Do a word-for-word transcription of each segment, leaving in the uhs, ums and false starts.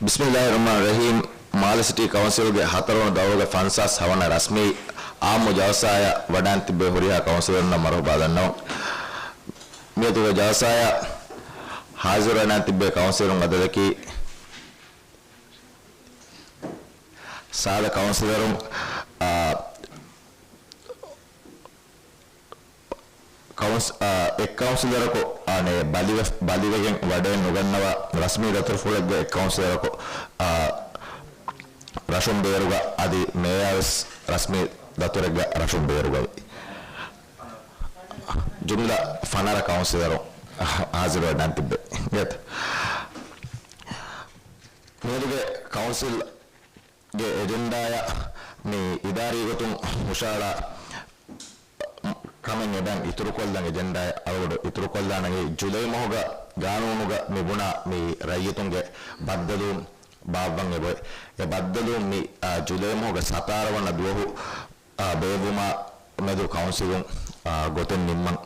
ބިސްމިއްލާހިއްރަޙްމާނިއްރަޙީމް. މާލެ ސިޓީ ކައުންސިލްގެ ހަތަރުވަނަ ދައުރުގެ ފަންސާސް ހަވަނަ ރަސްމީ އާއްމު ޖަލްސާއަށް ވަޑައިން ތިއްބެވި ހުރިހާ ކައުންސިލަރުންނަށް މަރުޙަބާ ދަންނަވަން. މިއަދުގެ ޖަލްސާއަށް ހާޒިރުވެ ވަޑައިން ތިއްބެވި ކައުންސިލަރުން އަދަދަކީ، ސާދަ ކައުންސިލަރުން، އާ، ކައުންސް-، އާ، އެއް ކައުންސިލަރަކު، އާނެ، ބަލިވެ-، ބަލިވެގެން ވަޑައެއް ނުގަންނަވާ ރަސްމީ ދަތުރުފުޅެއްގެ އެއް ކައުންސިލަރަކު، އާ، ރަށުން ބޭރުގަ އަދި މޭޔާވެސް ރަސްމީ ދަތުރެއްގަ ރަށުން ބޭރުގައި. ޖުމްލަ ފަނަރަ ކައުންސިލަރު ހާޒިރުވެ ނަން ތިއްބެ. މިއަދުގެ ކައުންސިލް ގެ އެޖެންޑާއަށް މި އިދާރީ ގޮތުން ހުށަހަޅާ ކަމެއް އެބައިން އިތުރުކޮށްލަން އެޖެންޑާއަށް އަޅުގަޑު އިތުރުކޮށްލާނަން. އެ ޖުލައި މަހުގަ ގާނޫނުގަ މި ބުނާ މި ރައްޔިތުންގެ ބައްދަލުވުން ބާއްވަން އެބައޮތް. އެ ބައްދަލުވުން މި، އާ، ޖުލައި މަހުގެ ސަތާރަ ވަނަ ދުވަހު، އާ، ބޭއްވުމާ މެދު ކައުންސިލުން، އާ، ގޮތެއް ނިންމަން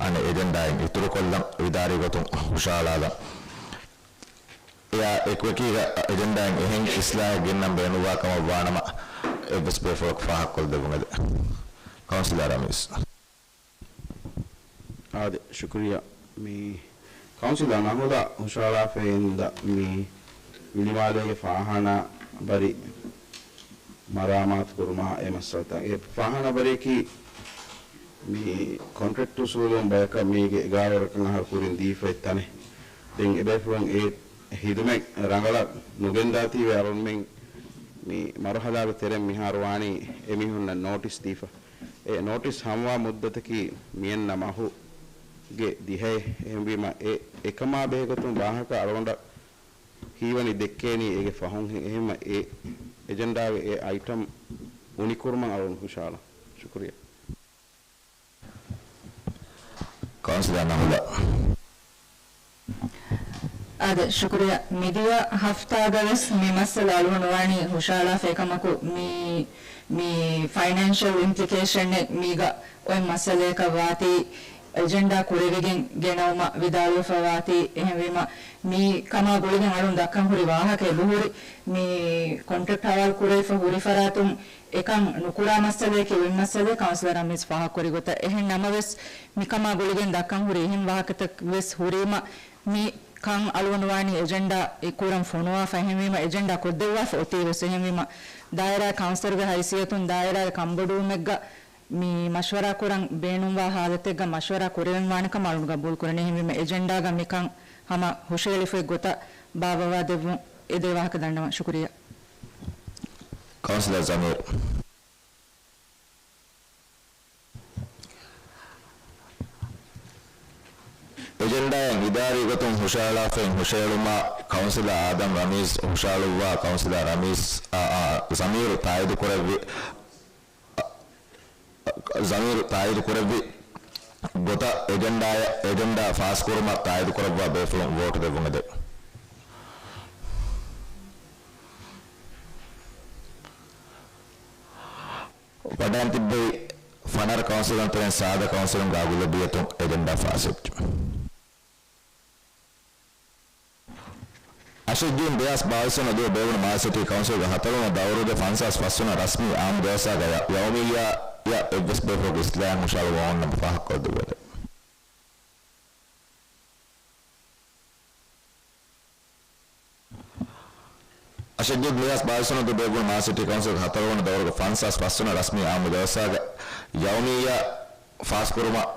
އަނެއް އެޖެންޑާއިން އިތުރުކޮށްލަން އިދާރީ ގޮތުން ހުށަހަޅާލަން. އެއާ އެކުއެކީގަ އެޖެންޑާއިން އެހެން އިސްލާހެއް ގެންނަން ބޭނުންވާ ކަމަށް ވާނަމަ، އެއްވެސް ބޭފުޅަކު ފާހަގަކޮށްދެއްވުން އެދެ. ކައުންސިލަރ ރަމީސް. އާދެ، ޝުކުރިއްޔާ. މި ކައުންސިލަރ ނަހުލާ ހުށަހަޅާފައި އިންދަ މި ވިލިމާލޭގެ ފާޚާނާ ބަރި މަރާމާތު ކުރުމާ އެ މައްސަލަތައް. އެ ފާޚާނާ ބަރިއަކީ މި ކޮންޓްރެކްޓް އުސޫލުން ބަޔަކަށް މީގެ ގާވަރަކަށް އަހަރު ކުރިން ދީފައި ތަނެއް. ދެން އެބޭފުޅުން އެ ހިދުމަތް ރަނގަޅަށް ނުގެންދާތީވެ އަޅުންމެން މި މަރުހަލާގެ ތެރެއިން މިހާރު ވާނީ އެމީހުންނަށް ނޯޓިސް ދީފަ. އެ ނޯޓިސް ހަމަވާ މުއްދަތަކީ މިއަންނަ މަހުގެ ދިހައެއް. އެހެންވީމަ އެ އެކަމާ ބެހޭގޮތުން ވާހަކަ އަޅުގަނޑަށް ހީވަނީ ދެއްކޭނީ އޭގެ ފަހުންހެން. އެހެންވީމަ އެ އެޖެންޑާގެ އެ އައިޓަމް އުނިކުރުމަށް އަޅުގަނޑު ހުށަހަޅާ. ޝުކުރިއްޔާ. ކައުންސިލަރ ނަހުލާ. އާދެ، ޝުކުރިއްޔާ. މިދިޔަ ހަފްތާގަވެސް މި މައްސަލަ އަޅުގަނޑު ވާނީ ހުށަހަޅާފަ. އެކަމަކު މި، މި ފައިނޭންޝަލް އިމްޕްލިކޭޝަނެއް މީގަ އޮތް މައްސަލަޔަކަށް ވާތީ، އެޖެންޑާ ކުރެވިގެން ގެނައުމަށް ވިދާޅުވެފަ ވާތީ. އެހެންވީމަ، މި ކަމާ ގުޅިގެން އަޅުން ދައްކަން ހުރި ވާހަކައެއް ބޮހުރި، މި ކޮންޓްރެކްޓް ހަވާލު ކުރެވިފަ ހުރި ފަރާތުން އެކަން ނުކުރާ މައްސަލަޔަކީ އޮތް މައްސަލައެއް. ކައުންސިލަރ ރަމީސް ފާހަގަކުރި ގޮތަށް، އެހެން ނަމަވެސް، މިކަމާ ގުޅިގެން ދައްކަން ހުރި އެހެން ވާހަކަތައް ވެސް ހުރީމަ، މި ކަން އަޅުގަނޑު ވާނީ އެޖެންޑާ އެ ކުރަން ފޮނުވާފަ. އެހެންވީމަ، އެޖެންޑާ ކޮށްދެއްވާފަ އޮތީ ވެސް. އެހެންވީމަ، ދާއިރާ ކައުންސިލަރުގެ ހައިސިއްޔަތުން ދާއިރާގެ ކަންބޮޑުވުމެއްގަ މި މަޝްވަރާ ކުރަން ބޭނުންވާ ހާލަތެއްގަ މަޝްވަރާ ކުރެވެން ވާނެ ކަމަށް އަޅުގަނޑު ގަބޫލު ކުރަނީ. އެހެންވީމަ، އެޖެންޑާގަ މިކަން ހަމަ ހުށަހެޅިފައި ގޮތަށް ބާއްވަވާ ދެއްވުން އެދޭ ވާހަކަ ދަންނަވަން. ޝުކުރިއްޔާ. ކައުންސިލަރ ޒަމީރު. އެޖެންޑާއިން އިދާރީ ގޮތުން ހުށަހަޅާފައި ހުށަހެޅުމަށް ކައުންސިލަރ އާދަމް ރަމީސް ހުށަހަޅުއްވާ ކައުންސިލަރ ރަމީސް، އާ، އާ، ޒަމީރު ތާއީދު ކުރެއްވި، ޒަމީރު ތާއީދު ކުރެއްވި ގޮތަށް އެޖެންޑާއަށް، އެޖެންޑާ ފާސްކުރުމަށް ތާއީދު ކުރައްވާ ބޭފުޅުން ވޯޓު ދެއްވުން އެދެ. ވަޑައިން ތިއްބެވި ފަނަރަ ކައުންސިލުން ތެރެއިން ސާދަ ކައުންސިލުންގެ އަޣުލަބިއްޔަތުން އެޖެންޑާ ފާސްވެއްޖެ. އަށެއް ޖޫން ދެހާސް ބާވީސް ވަނަ ދުވަހު ބޭއްވުނު މާލެ ސިޓީ ކައުންސިލްގެ ހަތަރުވަނަ ދައުރުގެ ފަންސާސް ފަސްވަނަ ރަސްމީ އާއްމު ޖަލްސާގަ ޔަ-، ޔައުމިއްޔާއަށް އެއްވެސް ބޭފުޅަކު އިސްލާހެއް ހުށަހަޅުއްވަމުން ނަމަ ފާހަގަކޮށްދެއްވައެވެ. އަށެއް ޖޫން ދެހާސް ބާވީސް ވަނަ ދުވަހު ބޭއްވުނު މާލެ ސިޓީ ކައުންސިލްގެ ހަތަރުވަނަ ދައުރުގެ ފަންސާސް ފަސްވަނަ ރަސްމީ އާއްމު ޖަލްސާގަ ޔައުމިއްޔާ ފާސްކުރުމަށް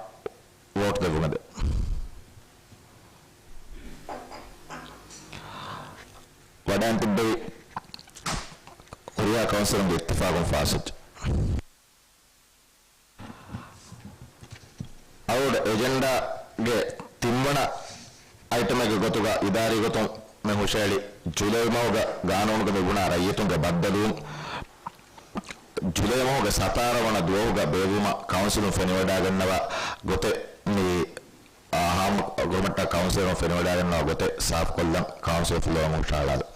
ވޯޓު ދެއްވުން އެދެ. ވަޑައިން ތިއްބެވި ހުރިހާ ކައުންސިލުންގެ އިއްތިފާގުން ފާސްވެއްޖެ. އަޅުގަނޑު އެޖެންޑާގެ ތިންވަނަ އައިޓަމެއްގެ ގޮތުގަ އިދާރީ ގޮތުން މި ހުށަހެޅި ޖުލައި މަހުގަ ގާނޫނުގަ މި ބުނާ ރައްޔިތުންގެ ބައްދަލުވުން ޖުލައި މަހުގެ ސަތާރަ ވަނަ ދުވަހުގަ ބޭއްވުމަށް ކައުންސިލުން ފެނިވަޑައިގަންނަވާ ގޮތެއް މި، އާ، ހާމަ ގޮވަމެންޓާ ކައުންސިލުން ފެނިވަޑައިގަންނަވާ ގޮތެއް ސާފުކޮށްލަން ކައުންސިލް ފްލޯއަށް ހުށަހަޅާލަން.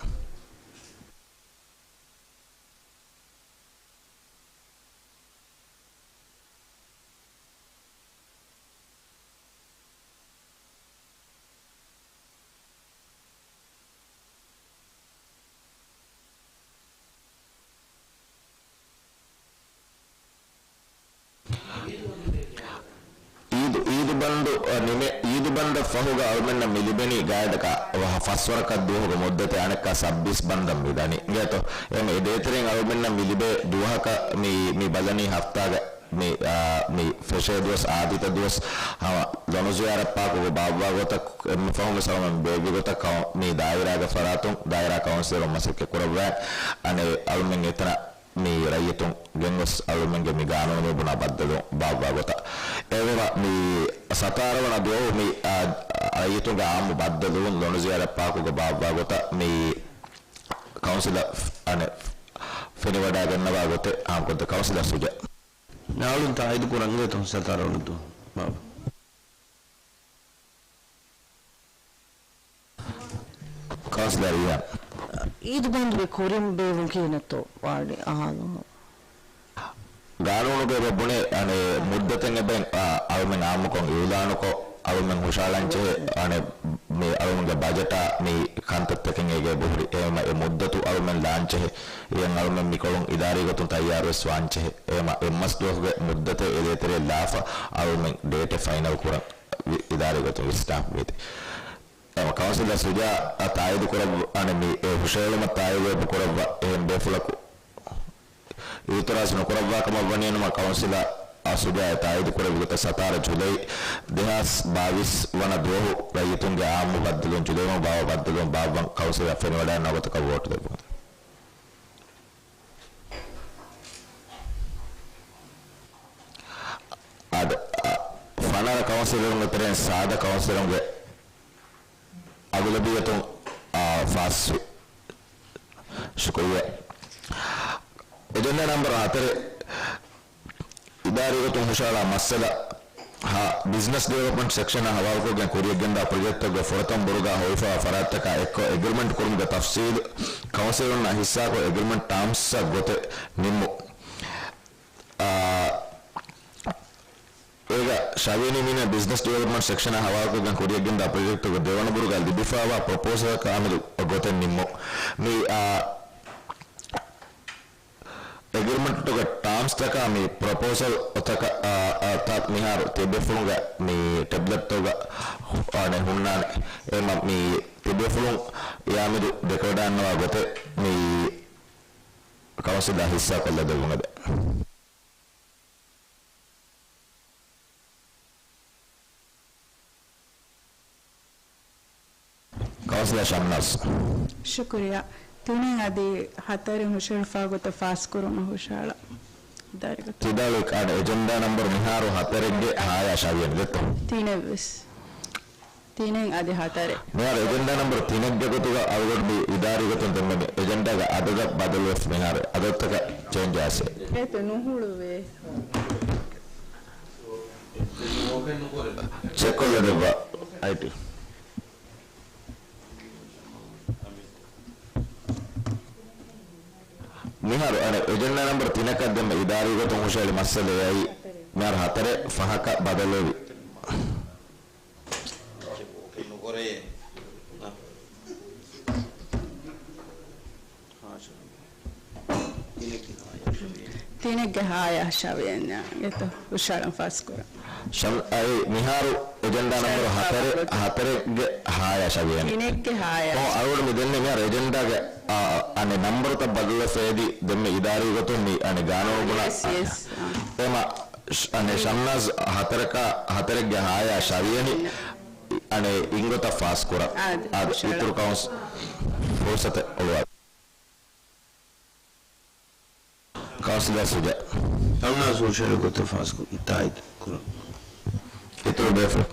އެމެ އީދު ބަންދަށް ފަހުގަ އަޅުމެންނަށް މި ލިބެނީ ގާތްގަނޑަކަށް ފަސްވަރަކަށް ދުވަހުގެ މުއްދަތެއް، އަނެއްކާ ސައްބީސް ބަންދަށް މި ދަނީ. އިނގޭތޯ؟ އެމެ އެ ދޭތެރެއިން އަޅުމެންނަށް މި ލިބޭ ދުވަހަކަށް މި، މި ބަލަނީ ހަފްތާގަ މި، އާ، މި ފެށޭ ދުވަސް، އާދިއްތަ ދުވަސް ހަމަ ލޮނުޒިޔާރަތް ޕާކުގަ ބާއްވާ ގޮތަށް، އެންމެ ފަހުން ވެސް އަޅުމެން ބޭއްވި ގޮތަށް ކައު-، މި ދާއިރާގެ ފަރާތުން ދާއިރާ ކައުންސިލަރުން މަސައްކަތް ކުރައްވާ، އަނެއް އަޅުމެން އެތަނަށް މި ރައްޔިތުން ގެންގޮސް އަޅުމެންގެ މި ގާނޫނު ބުނާ ބައްދަލު ބާއްވާ ގޮތަށް. އެހެންވީމަ މި ސަތާރަ ވަނަ ދުވަހު މި، އާ، ރައްޔިތުންގެ އާއްމު ބައްދަލުވުން ލޮނުޒިޔާރަތް ޕާކުގަ ބާއްވާ ގޮތަށް މި ކައުންސިލަށް އަނެއް ފެނިވަޑައިގަންނަވާ ގޮތެއް އާންކޮށްދޭ. ކައުންސިލަރ ސުޖާ. ނާޅުން ތާއީދު ކުރަން އެނގޭތޯ ސަތާރަ ވަނަ ދުވަހު ބާއްވާ. ކައުންސިލަރ ރީހާން. އީދު ބަންދުގެ ކުރިން ބޭއްވުން ކިހިނެއްތޯ ވާނީ އަހާލުމުން؟ ގާނޫނުގައި ބުނޭ، އަނެއް، މުއްދަތެއް އެބައިން، އާ، އަޅުމެން އާއްމުކޮށް އިއުލާނުކޮށް، އަޅުމެން ހުށައަޅަންޖެހޭ، އަނެއް، މި އަޅުމެންގެ ބަޖެޓާ މި ކަންތައްތަކެއް އޭގެ އެބަހުރި. އެހެންވީމަ އެ މުއްދަތު އަޅުމެން ލާންޖެހޭ. އެހެން އަޅުމެން މިކޮޅުން އިދާރީ ގޮތުން ތައްޔާރުވެސް ވާންޖެހޭ. އެހެންވީމަ އެއްމަސް ދުވަހުގެ މުއްދަތެއް އެ ދޭތެރޭ ލާފަ އަޅުމެން ޑޭޓެއް ފައިނަލް ކުރަން ވި-، އިދާރީ ގޮތުން ވިސްނާ މީތި. އެ، ކައުންސިލަރ ސުޖާ ތާއީދު ކުރައްވަ-، އަނެއް މި އެ ހުށަހެޅުމަށް ތާއީދު އެބަ ކުރައްވާ އެހެން ބޭފުޅަކު އިއުތިރާޒު ނުކުރައްވާ ކަމަށް ވަނީ ނަމަ، ކައުންސިލަރ ސުޖާ އެ ތާއީދު ކުރެއްވި ގޮތަށް ސަތާރަ ޖުލައި ދެހާސް ބާވީސް ވަނަ ދުވަހު ރައްޔިތުންގެ އާއްމު ބައްދަލުވުން ޖުލައި މަހު ބާއްވާ ބައްދަލުވުން ބާއްވަން ކައުންސިލަށް ފެނިވަޑައިގަންނަވާ ގޮތަކަށް ވޯޓު ދެއްވުން. އާދެ، އާ، ފަނަރަ ކައުންސިލަރުންގެ ތެރެއިން ސާދަ ކައުންސިލަރުންގެ އަޣުލަބިއްޔަތުން، އާ، ފާސްވި. ޝުކުރިއްޔާ. އެޖެންޑާ ނަމްބަރު ހަތަރެއް، އިދާރީ ގޮތުން ހުށަހަޅާ މައްސަލަ ހަ، ބިޒްނަސް ޑިވެލޮޕްމަންޓް ސެކްޝަނާ ހަވާލުކޮށްގެން ކުރިއަށްގެންދާ ޕްރޮޖެކްޓްތަކުގެ ފުރަތަމަ ބުރުގާ ހޮވިފައިވާ ފަރާތްތަކާ އެއްކޮށް، އެގްރިމެންޓް ކުރުމުގެ ތަފްސީލު ކައުންސިލުންނާ ހިއްސާކޮށް، އެގްރިމެންޓް ޓާމްސްއަށް ގޮތެއް ނިންމުން. އާ، އޭގަ ޝަވިޔަނީ މީނަ ބިޒްނަސް ޑިވެލޮޕްމަންޓް ސެކްޝަނާ ހަވާލުކޮށްގެން ކުރިއަށްގެންދާ ޕްރޮޖެކްޓުގެ ދެވަނަ ބުރުގާ ލިބިފައިވާ ޕްރޮޕޯސަލަކާ އާމިދު ގޮތެއް ނިންމުން. މި، އާ، އެގްރިމެންޓުގެ ޓާމްސްތަކާ މި ޕްރޮޕޯސަލް އޮތަކަށް، އާ، އާ، ތަ މިހާރު ތިޔަބޭފުޅުންގެ މި ޓެބްލެޓްތަކުގަ އަނެއް ހުންނާނެ. އެމަ މި ތިޔަބޭފުޅުން އެއާމެދު ދެކެވަޑައިގަންނަވާ ގޮތެއް މި ކައުންސިލާ ހިއްސާ ކޮށްލަދެއްވުމެވެ. ކައުންސިލަރ ޝަމްނާޒް. ޝުކުރިއްޔާ. ތިނެއް އަދި ހަތަރެއް ހުށަހެޅިފާ ގޮތަށް ފާސްކުރުމަށް ހުށަހަޅާ. ދާއިރާގަ. ތިދާޅުވި ކާޑް އެޖެންޑާ ނަމްބަރު މިހާރު ހަތަރެއްގެ ހާޔާ ޝަވިޔަނި ދެއްތޯ؟ ތިނެއްވެސް. ތިނެއް އަދި ހަތަރެއް. މިހާރު އެޖެންޑާ ނަމްބަރު ތިނެއްގެ ގޮތުގަ އަޅުގަނޑު މި އިދާރީ ގޮތުން ދެންމެ މި އެޖެންޑާގެ އަދަދަށް ބަދަލުވެފަ މިހާރު އަދަދުތަކަށް ޗޭންޖް އައިސް. އޭތަ ނުހުޅުވޭ. ޗެކްކޮށްލަދެއްވާ. އައިޓީ. މިހާރު އަނެއް އެޖެންޑާ ނަމްބަރު ތިނަކަށް ދެންމެ އިދާރީ ގޮތުން ހުށަހެޅި މައްސަލައަކީ މިހާރު ހަތަރެއް ފަހަކަށް ބަދަލުވެވި. ތިނެއްގެ ހާޔާ ޝަވިޔަން އެތަ ހުށަހަޅަން ފާސްކުރަން. ޝަމް، އައި، މިހާރު އެޖެންޑާ ނަމްބަރު ހަތަރެއް، ހަތަރެއްގެ ހާޔާ ޝަވިޔަނި. ތިނެއްގެ ހާޔާ. އޮ، އަޅުގަނޑު މި ދެންނެވި މިހާރު އެޖެންޑާގެ، އާ، އަނެއް ނަމްބަރުތައް ބަދަލުވެފަ އެދި ދެންމެ އިދާރީ ގޮތުން މި އަނެއް ގާނޫނު ބުނާ، ޔެސް، ޔެސް، އާ. އެމަ، ޝް-، އަނެއް ޝަމްނާޒް ހަތަރަކާ، ހަތަރެއްގެ ހާޔާ ޝަވިޔަނި، އަނެއް އިންގޮތަށް ފާސްކުރަން. އާދެ، އާދެ، ހުށަހަޅާ. އިތުރު ކައުންސް ފުރުސަތެއް އޮޅުވާ. ކައުންސިލަރ ސުޖާ. ޝަމްނާޒް ހުށަހެޅި ގޮތަށް ފާސްކުރުން ތާއީދު ކުރަން. އިތުރު ބޭފުޅު.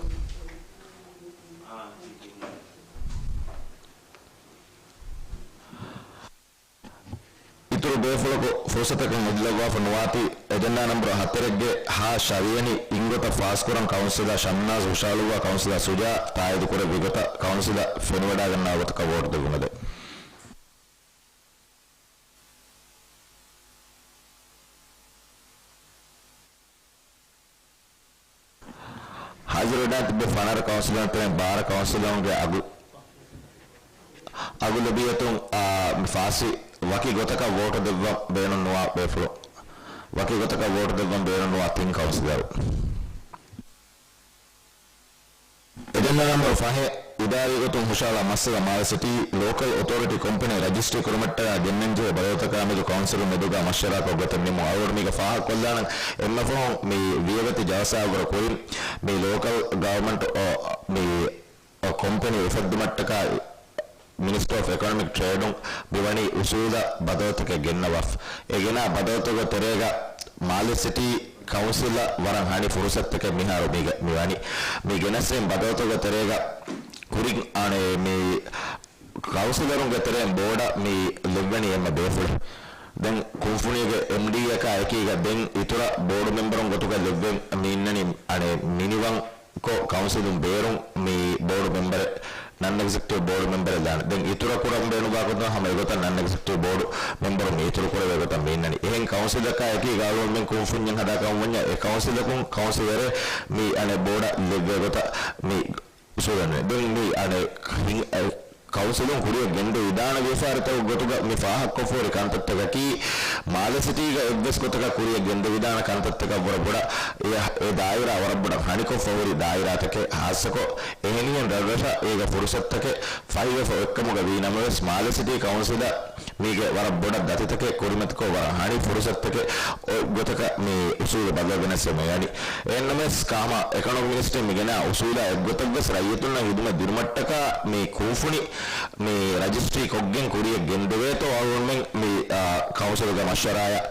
އިތުރު ބޭފުޅަކު ފުރުސަތަކަށް އެދިލައްވާފަ ނުވާތީ، އެޖެންޑާ ނަމްބަރު ހަތަރެއްގެ ހާ ޝަވިޔަނި އިންގޮތަށް ފާސްކުރަން ކައުންސިލަރ ޝަމްނާޒް ހުށަހަޅުއްވާ ކައުންސިލަރ ސުޖާ ތާއީދު ކުރެއްވި ގޮތަށް ކައުންސިލަށް ފެނިވަޑައިގަންނަވާ ގޮތަކަށް ވޯޓު ދެއްވުމެވެ. ހާޒިރުވެޑާން ތިއްބެވި ފަނަރަ ކައުންސިލަރުން ތެރެއިން ބާރަ ކައުންސިލަރުންގެ އަގު، އަޣުލަބިއްޔަތުން، އާ، މި ފާސްވި ވަކި ގޮތަކަށް ވޯޓު ދެއްވަން ބޭނުންނުވާ ބޭފުޅުން، ވަކި ގޮތަކަށް ވޯޓު ދެއްވަން ބޭނުންނުވާ ތިން ކައުންސިލަރު. އެޖެންޑާ ނަމްބަރު ފަހެއް، އިދާރީ ގޮތުން ހުށަހަޅާ މައްސަލަ މާލެ ސިޓީ ލޯކަލް އޮތޯރިޓީ ކޮމްޕެނީ ރަޖިސްޓްރީ ކުރުމަށްޓަކާ ގެންނަންޖެހޭ ބަދަލުތަކާމެދު ކައުންސިލުން މެދުގަ މަޝްވަރާކޮށް ގޮތެއް ނިމުން. އަޅުގަނޑު މީގަ ފާހަގަކޮށްލާނަން. އެންމެ ފަހުން މި ވިޔަގަތި ޖަލްސާއަށްވުރެ ކުރިން މި ލޯކަލް ގަވަރމަންޓް އޮ، މި ކޮމްޕެނީ އުފެއްދުމަށްޓަކާ މިނިސްޓްރީ އޮފް އެކޮނޮމިކް ޓްރޭޑުން މިވަނީ އުސޫލަށް ބަދަލުތަކެއް ގެންނަވާފަ. އެ ގެނާ ބަދަލުތަކުގެ ތެރޭގަ މާލެ ސިޓީ ކައުންސިލަށް ވަރަށް ހަނި ފުރުސަތުތަކެއް މިހާރު މީގަ މިވަނީ. މި ގެނެސްދިން ބަދަލުތަކުގެ ތެރޭގަ ކުރިން އަނެއް މި ކައުންސިލަރުންގެ ތެރެއިން ބޯޑަށް މި ލެއްވެނީ އެންމެ ބޭފުޅެއް. ދެން ކުންފުނީގެ އެމްޑީއަކާ އެކީގަ ދެން އިތުރަށް ބޯޑު މެމްބަރުން ގޮތުގަ ލެއްވެން މި އިންނަނީ އަނެއް މިނިވަން ކޮށް ކައުންސިލުން ބޭރުން މި ބޯޑު މެމްބަރެއް، ނަން އެގްޒެކެޓިވް ބޯޑު މެމްބަރެއް ދާނެ. ދެން އިތުރަށް ކުރަން ބޭނުންވާ ގޮތުން ހަމަ އެގޮތަށް ނަން އެގްޒެކެޓިވް ބޯޑު މެމްބަރުން މި އިތުރު ކުރެވޭ ގޮތަށް މި އިންނަނީ. އެހެން ކައުންސިލަކާ އެކީ ގާޅުވަމެން ކުންފުންޏެއް ހަދާ ކަމަށް ވަންޏާ އެ ކައުންސިލަކުން ކައުންސިލަރެއް މި އަނެއް ބޯޑަށް ލެއްވޭ ގޮތަށް މި އުސޫލެއް ނެތް. ދެން މި އަނެއް ހިން-، އެ، ކައުންސިލުން ކުރިއަށް ގެންދެވިދާނެ ވިޔަފާރިތަކުގެ ގޮތުގަ މި ފާހަގަކޮށްފަހުރި ކަންތައްތަކަކީ، މާލެ ސިޓީގަ އެއްވެސް ގޮތަކަށް ކުރިއަށް ގެންދެވިދާނެ ކަންތައްތަކަށްވުރެ ބޮޑަށް އެ، އެ ދާއިރާ ވަރަށް ބޮޑަށް ހަނިކޮށްފަ ހުރި ދާއިރާތަކެއް. ހާއްސަކޮށް އެހެނިހެން ރަށްރަށަށް އޭގަ ފުރުސަތުތަކެއް ފަހިވެފަ އޮތްކަމުގަ ވީ ނަމަވެސް، މާލެ ސިޓީ ކައުންސިލަށް މީގެ ވަރަށް ބޮޑަށް ދަތިތަކެއް ކުރިމަތިކޮށް، ވަރަށް ހަނި ފުރުސަތުތަކެއް އޮތް ގޮތަކަށް މި އުސޫލު ބަދަލު ގެނެސް މިވަނީ. އެހެންނަމަވެސް، ކާމާ އެކޮނޮމިކް މިނިސްޓްރީން މި ގެނާ އުސޫލާ އެއްގޮތަށްވެސް ރައްޔިތުންނަށް ހިދުމަތް ދިނުމަށްޓަކާ މި ކުންފުނި މި ރަޖިސްޓްރީ ކޮށްގެން ކުރިއަށް ގެންދެވޭތޯ އަޅުގަނޑުމެން މި، އާ، ކައުންސިލުގެ މަޝްވަރާއަށް،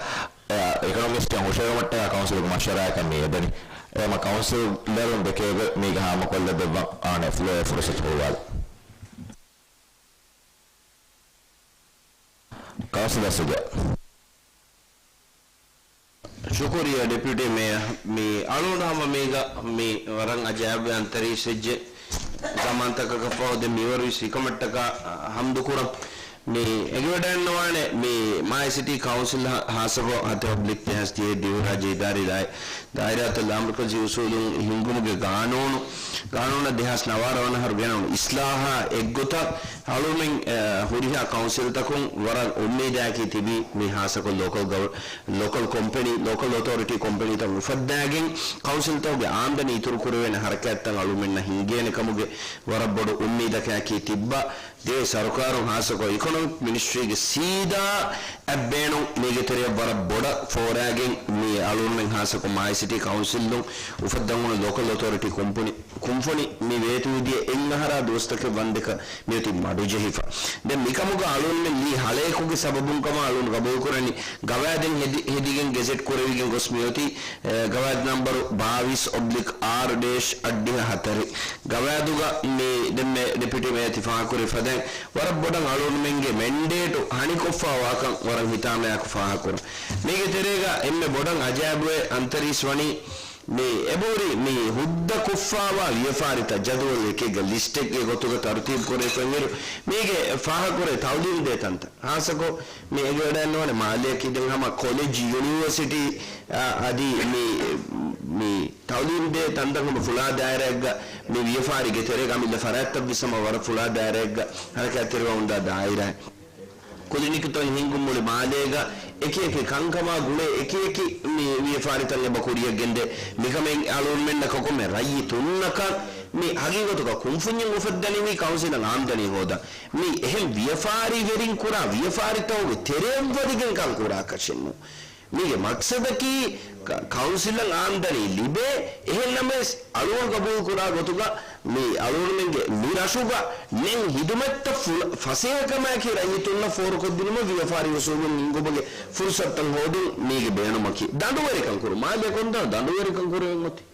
އާ، އެކޮނޮމިސްޓް ހުށަހެޅުމަށްޓަކާ ކައުންސިލުގެ މަޝްވަރާއަކަށް މި އެދެނީ. އެހެންމަ ކައުންސިލަރުން ދެކޭގޮތް މީގަ ހާމަކޮށްލަދެއްވަން އާނެ ފްލޯއެއް ފުރުސަތު ހުޅުވާލަން. ކައުންސިލަރ ސުޖާ. ޝުކުރިއްޔާ ޑެޕިއުޓީ މޭޔަރ. މި އަޅުގަނޑު ހަމަ މީގަ މި ވަރަށް އަޖައިބު އަންތަރީސް ވެއްޖެ ޒަމާންތަކަކަށްފަހު ދެން މިވަރު ވެސް ހިކަމަށްޓަކާ ހަމްދު ކުރަން. މި އެނގިވަޑައިންނަވާނެ މި މާލެ ސިޓީ ކައުންސިލް ހާ-، ހާއްސަކޮށް ހަތެއް އޮބްލިކް ދެހާސް ދިހަ ދިވެހިރާއްޖެ އިދާރީ ދާއި-، ދާއިރާތައް ލާމަރުކަޒީ އުސޫލުން ހިންގުމުގެ ގާނޫނު، ގާނޫނަށް ދެހާސް ނަވާރަ ވަނަ އަހަރު ގެނައުނު އިސްލާހާ އެއްގޮތަށް އަޅުމެން، އަ، ހުރިހާ ކައުންސިލްތަކުން ވަރަށް އުއްމީދާއެކީ ތިބީ މި ހާއްސަކޮށް ލޯކަލް ގަވަ-، ލޯކަލް ކޮމްޕެނީ، ލޯކަލް އޮތޯރިޓީ ކޮމްޕެނީތައް އުފައްދާގެން ކައުންސިލްތަކުގެ އާމްދަނީ އިތުރު ކުރެވޭނެ ހަރަކާތްތައް އަޅުމެންނަށް ހިންގޭނެ ކަމުގެ ވަރަށް ބޮޑު އުއްމީދަކާއެކީ ތިއްބާ. ދޭ ސަރުކާރުން ހާއްސަކޮށް އިކޮނޮމިކް މިނިސްޓްރީގެ ސީދާ އަތް ބޭނުން މީގެ ތެރެއަށް ވަރަށް ބޮޑަށް ފޯރާގެން މި އަޅުގަނޑުމެން ހާއްސަކޮށް މާލެ ސިޓީ ކައުންސިލުން އުފައްދަން އޮންނަ ލޯކަލް އޮތޯރިޓީ ކުންފުނި، ކުންފުނި މި ވޭތުވެދިޔަ އެއް އަހަރާ ދުވަސްތަކެއް ވަންދެކަ މިއޮތީ މަޑުޖެހިފަ. ދެން މިކަމުގަ އަޅުގަނޑުމެން މީ ހަޅޭކުގެ ސަބަބުން ކަމަށް އަޅުގަނޑު ގަބޫލުކުރަނީ. ގަވާއިދެއް ހެދި-، ހެދިގެން ގެޒެޓް ކުރެވިގެން ގޮސް މިއޮތީ، އެ، ގަވާއިދު ނަންބަރު ބާވީސް އޮބްލިކް އާރު ޑޭޝް އަށްޑިހަ ހަތަރެއް. ގަވާއިދުގަ މި ދެންމެ ޑެޕިއުޓީ މޭޔަރ ތި ފާހަގަކުރި ފަދައިން ވަރަށް ބޮޑަށް އަޅުގަނޑުމެންގެ މެންޑޭޓު ހަނިކޮށްފަވާކަން ވަރަށް ހިތާމަޔާކު ފާހަގަކުރަން. މީގެ ތެރޭގަ އެންމެ ބޮޑަށް އަޖައިބުވެ އަންތަރީސް ވަނީ މި އެބަހުރި މި ހުއްދަ ކޮށްފާވާ ވިޔަފާރިތައް ޖަދުވަލު އެކެއްގަ ލިސްޓެއްގެ ގޮތުގަ ތަރުތީބު ކުރެވިފައި އިރު، މީގެ ފާހަގަކުރޭ ތައުލީމްދޭ ތަންތަން. ހާއްސަކޮށް މި އެނގިވަޑައިންނަވާނެ މާލެއަކީ ދެން ހަމަ ކޮލެޖް، ޔުނިވަރސިޓީ، އަ، އަދި މި، މި ތައުލީމްދޭ ތަންތަން ހަމަ ފުޅާ ދާއިރާއެއްގަ މި ވިޔަފާރިގެ ތެރޭގަ އަމިއްލަ ފަރާތްތައްވެސް ހަމަ ވަރަށް ފުޅާ ދާއިރާއެއްގަ ހަރަކާތްތެރިވާ އުނދާ ދާއިރާ. ކުލިނިކުތައް ހިންގުމުޅި މާލޭގަ އެކިއެކި ކަންކަމާ ގުޅޭ އެކިއެކި މި ވިޔަފާރިތައް އެބަ ކުރިއަށް ގެންދޭ. މިކަމެއް އަޅުގަނޑުމެންނަކަށް ކޮންމެ ރައްޔިތުންނަކަށް މި ހަގީގަތުގަ ކުންފުންޏެއް އުފައްދަނީ މި ކައުންސިލަށް އާމްދަނީ ހޯދަން. މި އެހެން ވިޔަފާރިވެރިން ކުރާ ވިޔަފާރިތަކުގެ ތެރެއަށްވަދެގެން ކަން ކުރާކަށެއް ނޫން. މީގެ މަޤްޞަދަކީ ކަ-، ކައުންސިލަށް އާމްދަނީ ލިބޭ، އެހެންނަމަވެސް އަޅުގަނޑު ގަބޫލުކުރާ ގޮތުގަ މި އަޅުގަނޑުމެންގެ މި ރަށުގަ ނެތް ހިދުމަތްތައް ފުލަ-، ފަސޭހަކަމާއެކީ ރައްޔިތުންނަށް ފޯރުކޮށްދިނުމަށް ވިޔަފާރި އުސޫލުން ހިންގުމުގެ ފުރުސަތުތައް ހޯދުން މީގެ ބޭނުމަކީ. ދަނޑުވެރިކަން ކުރުން. މާލެ ކޮންތާ ދަނޑުވެރިކަން ކުރެވެން އޮތީ؟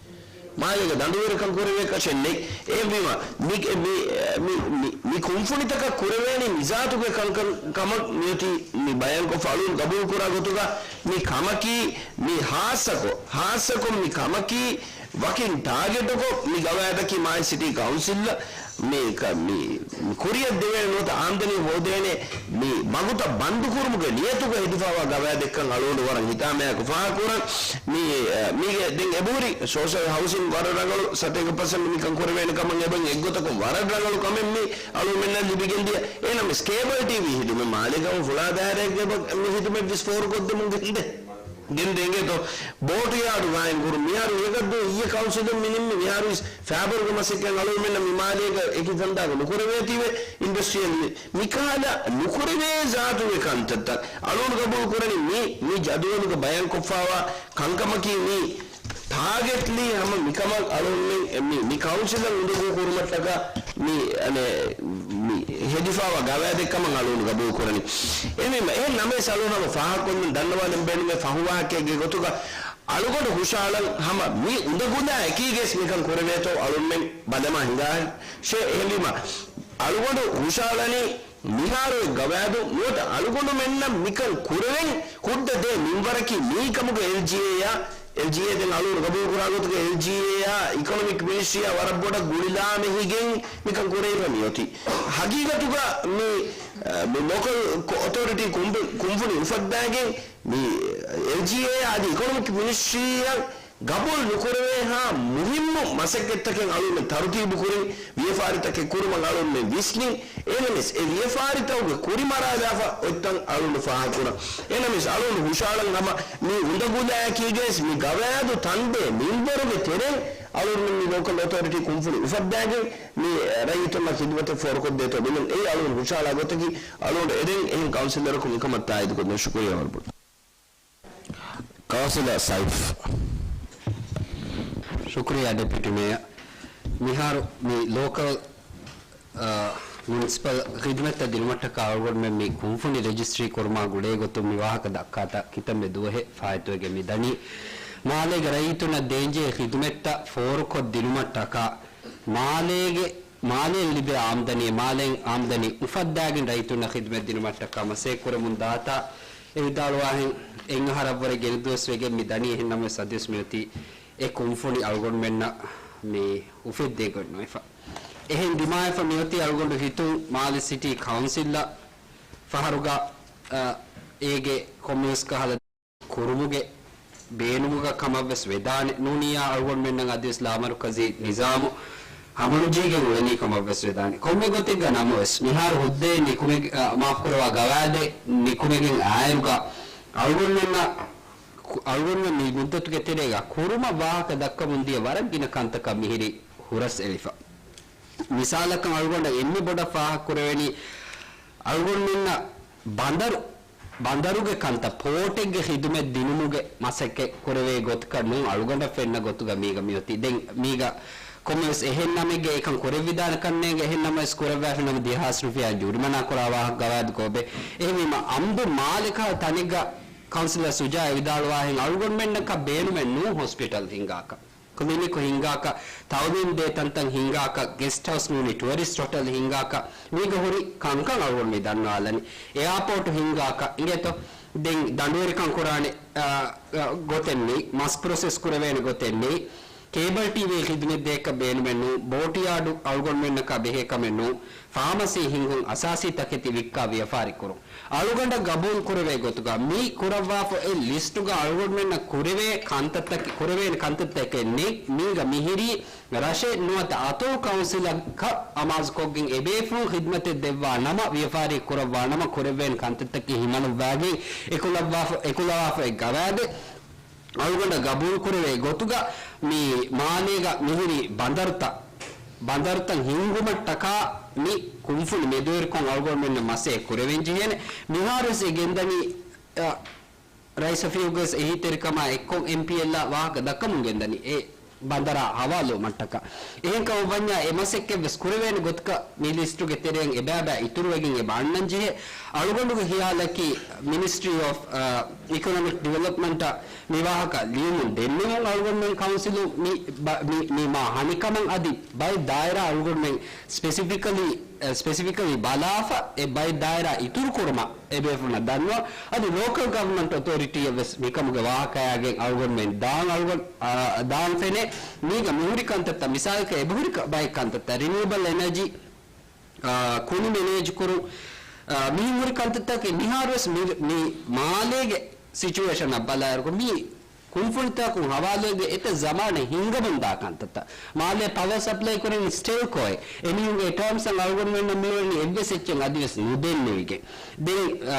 މާލޭގަ ދަނޑުވެރިކަން ކުރެވޭކަށެއް ނެތް. އެހެންވީމަ، މި، މި، މި، މި، މި ކުންފުނިތަކަށް ކުރެވޭނީ މިޒާތުގެ ކަންކަން ކަމަށް މިއޮތީ މި ބަޔާންކޮށްފަ އަޅުން ގަބޫލުކުރާ ގޮތުގަ މި ކަމަކީ، މި ހާއްސަކޮށް، ހާއްސަކޮށް މި ކަމަކީ ވަކިން ޓާގެޓުކޮށް މި ގަވާއިދަކީ މާލެ ސިޓީ ކައުންސިލްއަށް މި ކަ-، މި، މި ކުރިއަށް ދެވޭނެ ނުވަތަ އާމްދަނީ ހޯދޭނެ މި މަގުތައް ބަންދުކުރުމުގެ ނިޔަތުގަ ހެދިފައިވާ ގަވާއިދެއްކަން އަޅުގަނޑު ވަރަށް ހިތާމަޔާކު ފާހަގަކުރަން. މި، އަ، މީގެ ދެން އެބަހުރި ސޯޝަލް ހައުސިން ވަރަށް ރަނގަޅު ސަތޭކަ ޕަސެންޓް މިކަން ކުރެވޭނެ ކަމަށް އެބަ އެއްގޮތަކަށް ވަރަށް ރަނގަޅު ކަމެއް މި އަޅުގަނޑުމެންނަށް ލިބިގެންދިޔަ. އެހެންނަމަވެސް ކޭބަލް ޓީވީ ހިދުމަތް މާލޭގަ ފުޅާ ދާއިރާއެއްގަ މި ހިދުމަތް ވެސް ފޯރުކޮށްދެމުން ގެންދޭ. ގެންދޭ އިނގޭތޯ؟ ބޯޓު ޔާޑު ގާއިމް ކުރުން. މިހާރު އެގައްދު އިއްޔެ ކައުންސިލުން މި ނިންމި މިހާރު ވެސް ފައިބަރުގެ މަސައްކަތް އަޅުގަނޑުމެންނަށް މި މާލޭގަ އެކި ތަންތާގަ ނުކުރެވޭތީވެ އިންޑަސްޓްރިއަލް މިކަހަލަ ނުކުރެވޭ ޒާތުގެ ކަންތައްތައް އަޅުގަނޑު ގަބޫލު ކުރަނީ މި، މި ޖަދުވަލުގަ ބަޔާންކޮށްފައިވާ ކަންކަމަކީ މި ޓާގެޓްލީ ހަމަ މިކަމަށް އަޅުގަނޑުމެން މި، މި ކައުންސިލަށް އުނދަގޫ ކުރުމަށްޓަކާ މި، އަނެ، މި ހެދިފައިވާ ގަވާއިދެއްކަމަށް އަޅުގަނޑު ގަބޫލު ކުރަނީ. އެހެންވީމަ، އެހެން ނަމަވެސް އަޅުގަނޑު ހަމަ ފާހަގަކޮށްލަން ދަންނަވާލަން ބޭނުމޭ ފަހު ވާހަކައެއްގެ ގޮތުގަ އަޅުގަނޑު ހުށައަޅަން ހަމަ މި އުނދަގުލާ އެކީގައިސް މިކަން ކުރެވޭތޯ އަޅުންމެން ބަލަމާ ހިނގާށޭ. އެހެންވީމަ، އަޅުގަނޑު ހުށައަޅަނީ މިހާރު އޮތް ގަވާއިދު ނުވަތަ އަޅުގަނޑުމެންނަށް މިކަން ކުރެވެން ކުޑަ ދޭ މިންވަރަކީ މީ ކަމުގަ އެލްޖީއޭއާ، އެލްޖީއޭ ދެން އަޅުގަނޑު ގަބޫލު ކުރާ ގޮތުގަ އެލްޖީއޭއާ، އިކޮނޮމިކް މިނިސްޓްރީއާ ވަރަށް ބޮޑަށް ގުޅިލާމެހިގެން މިކަން ކުރެވިފަ މިއޮތީ. ހަގީގަތުގަ މި، މި ލޯކަލް ކޮ-، އޮތޯރިޓީ ކުންފު-، ކުންފުނި އުފައްދާގެން މި އެލްޖީއޭ އަދި އިކޮނޮމިކް މިނިސްޓްރީއަށް ގަބޫލު ނުކުރެވޭހާ މުހިއްމު މަސައްކަތްތަކެއް އަޅުގަނޑުމެން ތަރުތީބު ކުރިން، ވިޔަފާރިތަކެއް ކުރުމަށް އަޅުގަނޑުމެން ވިސްނިން. އެހެނަސް އެ ވިޔަފާރިތަކުގެ ކުރިމަރާލާފަ އޮތްތަން އަޅުގަނޑު ފާހަގަކުރަން. އެހެނަސް އަޅުގަނޑު ހުށައަޅަން ހަމަ މި އުނދަގުލާއެކީގައިސް މި ގަވާއިދު ތަންދޭ މިންވަރުގެ ތެރެއިން އަޅުގަނޑުމެން މި ލޯކަލް އޮތޯރިޓީ ކުންފުނި އުފައްދާގެން މި ރައްޔިތުންނަށް ޚިދުމަތެއް ފޯރުކޮށްދޭތޯ ބިނުން. އެއީ އަޅުގަނޑު ހުށައަޅާ ގޮތަކީ. އަޅުގަނޑު އެދެން އެހެން ކައުންސިލަރަކު މިކަމަށް ތާއީދުކޮށްދޭން. ޝުކުރިއްޔާ ވަރަށް ބޮޑަށް. ކައުންސިލަރ ސައިފް. ޝުކުރިއްޔާ ޑެޕިއުޓީ މޭޔަރ. މިހާރު މި ލޯކަލް، އާ، މުނިސިޕަލް ޚިދުމަތްތައް ދިނުމަށްޓަކާ އަޅުގަނޑުމެން މި ކުންފުނި ރަޖިސްޓްރީ ކުރުމާ ގުޅޭ ގޮތުން މި ވާހަކަ ދައްކާތާ ކިތަންމެ ދުވަހެއް ފާއިތުވެގެން މި ދަނީ. މާލޭގެ ރައްޔިތުންނަށް ދޭންޖެހޭ ޚިދުމަތްތައް ފޯރުކޮށް ދިނުމަށްޓަކާ މާލޭގެ މާލޭން ލިބޭ އާމްދަނީ، މާލޭން އާމްދަނީ އުފައްދާގެން ރައްޔިތުންނަށް ޚިދުމަތް ދިނުމަށްޓަކާ މަސައްކަތް ކުރަމުން ދާތާ އެ ވިދާޅުވާހެން، އެއް އަހަރަށްވުރެ ގެންދުވަސް ވެގެން މި ދަނީ. އެހެން ނަމަވެސް އަދިވެސް މިއޮތީ އެ ކުންފުނި އަޅުގަނޑުމެންނަށް މި އުފެއްދޭ ގޮތް ނުވެފަ. އެހެން ދިމާވެފަ މިއޮތީ އަޅުގަނޑު ހިތުން މާލެ ސިޓީ ކައުންސިލްއަށް ފަހަރުގަ، އަ، އޭގެ ކޮންމެވެސް ކަހަލަ ކުރުމުގެ ބޭނުމުގަ ކަމަށްވެސް ވެދާނެ. ނޫނިއްޔާ އަޅުގަނޑުމެންނަށް އަދިވެސް ލާމަރުކަޒީ ނިޒާމު ހަމަނުޖެހިގެން އުޅެނީ ކަމަށްވެސް ވެދާނެ. ކޮންމެ ގޮތެއްގަ ނަމަވެސް، މިހާރު ހުއްދައެއް ނިކުމެ-، އަ، މާފުކުރައްވާ، ގަވާއިދެއް ނިކުމެގެން އާއިރުގަ އަޅުގަނޑުމެންނަށް، އަޅުގަނޑުމެން މި މުއްދަތުގެ ތެރޭގަ ކުރުމަށް ވާހަކަ ދައްކަމުން ދިޔަ ވަރަށް ގިނަ ކަންތަކަށް މިހިރީ ހުރަސް އެޅިފަ. މިސާލަކަށް އަޅުގަނޑަށް އެންމެ ބޮޑަށް ފާހަގަކުރެވެނީ، އަޅުގަނޑުމެންނަށް ބަނދަރު، ބަނދަރުގެ ކަންތައް، ޕޯޓެއްގެ ޚިދުމަތް ދިނުމުގެ މަސައްކަތް ކުރެވޭ ގޮތަކަށް ނޫން އަޅުގަނޑަށް ފެންނަ ގޮތުގަ މީގަ މިއޮތީ. ދެން މީގަ ކޮންމެވެސް އެހެން ނަމެއްގެ އެކަން ކުރެވިދާނެ ކަންނޭނގެ، އެހެން ނަމަވެސް ކުރައްވާފި ނަމަ ދިހަ ހާސް ރުފިޔާ ޖޫރިމަނާ ކުރާ ވާހަކަ ގަވާއިދު ކޮބެ. އެހެންވީމަ އަމްދު މާލެ ކަހަލަ ތަނެއްގަ ކައުންސިލަރ ސުޖާ އެ ވިދާޅުވާހެން އަޅުގަނޑުމެންނަކަށް ބޭނުމެއް ނޫން ހޮސްޕިޓަލް ހިންގާކަށް. ކްލިނިކު ހިންގާކަށް، ތައުލީމް ދޭ ތަންތަން ހިންގާކަށް، ގެސްޓް ހައުސް ނޫނީ ޓުއަރިސްޓް ހޮޓެލް ހިންގާކަށް، މީގަ ހުރި ކަންކަން އަޅުގަނޑު މި ދަންނަވާލަނީ. އެއާޕޯޓު ހިންގާކަށް އިނގޭތޯ؟ ދެން ދަނޑުވެރިކަން ކުރާނެ، އާ، އާ، ގޮތެއް ނެތް، މަސް ޕްރޮސެސް ކުރެވޭނެ ގޮތެއް ނެތް، ކޭބަލް ޓީވީ ޚިދުމަތް ދޭކަށް ބޭނުމެއް ނޫން، ބޯޓް ޔާޑު އަޅުގަނޑުމެންނަކާ ބެހޭ ކަމެއް ނޫން، ފާމަސީ ހިންގުން، އަސާސީ ތަކެތި ވިއްކާ ވިޔަފާރި ކުރުން. އަޅުގަނޑަށް ގަބޫލު ކުރެވޭ ގޮތުގަ މި ކުރައްވާފަ އޮތް ލިސްޓުގަ އަޅުގަނޑުމެންނަށް ކުރެވޭ ކަންތައްތަކެއް، ކުރެވޭނެ ކަންތައްތަކެއް ނެތް. މީގަ މިހިރީ ރަށެއް ނުވަތަ އަތޮޅު ކައުންސިލަކަށް އަމާޒުކޮށްގެން އެބޭފުޅުން ޚިދުމަތެއް ދެއްވާ ނަމަ ވިޔަފާރި ކުރައްވާ ނަމަ ކުރެވޭނެ ކަންތައްތަކެއް ހިމަނައްވާގެން އެކުލައްވާފަ، އެކުލަވާފަ އޮތް ގަވާއިދެއް އަޅުގަނޑަށް ގަބޫލު ކުރެވޭ ގޮތުގަ މި މާލޭގަ މިހިރީ ބަނދަރުތައް، ބަނދަރުތައް ހިންގުމަށްޓަކާ މި ކުންފުނި މެދުވެރިކޮށް އަޅުގަނޑުމެންނަށް މަސައްކަތް ކުރެވެން ޖެހޭނެ. މިހާރުވެސް އެ ގެންދަނީ، އަ، ރައީސް އޮފީހުގެ އެހީތެރިކަމާ އެއްކޮށް އެމްޕީއެލްއާ ވާހަކަ ދައްކަމުން ގެންދަނީ އެ ބަނދަރާ ހަވާލުވުމަށްޓަކާ. އެހެންކަމަށް ވަންޏާ އެ މަސައްކަތްވެސް ކުރެވޭނެ ގޮތަކަށް މި ލިސްޓުގެ ތެރެއިން އެބައިބައި އިތުރުވެގެން އެބަ އަންނަން ޖެހޭ. އަޅުގަނޑުގެ ޚިޔާލަކީ މިނިސްޓްރީ އޮފް، އަ، އިކޮނޮމިކް ޑިވެލޮޕްމަންޓަށް މި ވާހަކަ ލިޔުމުން ދެންނެވުން އަޅުގަނޑުމެން ކައުންސިލު މި ބަ-، މި، މި މާ ހަނިކަމަށް އަދި ބައެއް ދާއިރާ އަޅުގަނޑުމެން ސްޕެސިފިކަލީ، އެ، ސްޕެސިފިކަލީ ބަލާފަ އެ ބައެއް ދާއިރާ އިތުރު ކުރުމަށް އެބޭފުޅުންނަށް ދަންނަވަން. އަދި ލޯކަލް ގަވަރމަންޓް އޮތޯރިޓީއަށް ވެސް މިކަމުގެ ވާހަކަޔާގެން އަޅުގަނޑުމެން ދާން އަޅުގަނޑު، އާ، ދާން ފެނޭ. މީގަ މިހުރި ކަންތައްތައް މިސާލަކަށް އެބަހުރި ކަ-، ބައެއް ކަންތައްތައް ރިނިއުބަލް އެނަޖީ، އާ، ކުނި މެނޭޖް ކުރުން، އާ، މިހެން ހުރި ކަންތައްތަކެއް މިހާރުވެސް މި، މި މާލޭގެ ސިޗުއޭޝަނަށް ބަލާއިރު މި ކުންފުނިތަކުން ހަވާލުވެގެން އެތައް ޒަމާނެއް ހިންގަމުންދާ ކަންތައްތައް. މާލޭ ޕަވަރ ސަޕްލައި ކުރަނީ ސްޓެލްކޯއެއް. އެމީހުންގެ ޓާމްސް އަޅުގަނޑުމެންނަށް މިއުޅެނީ އެއްވެސް އެއްޗެއް އަދިވެސް ނުދެންނެވިގެން. ދެން، އާ،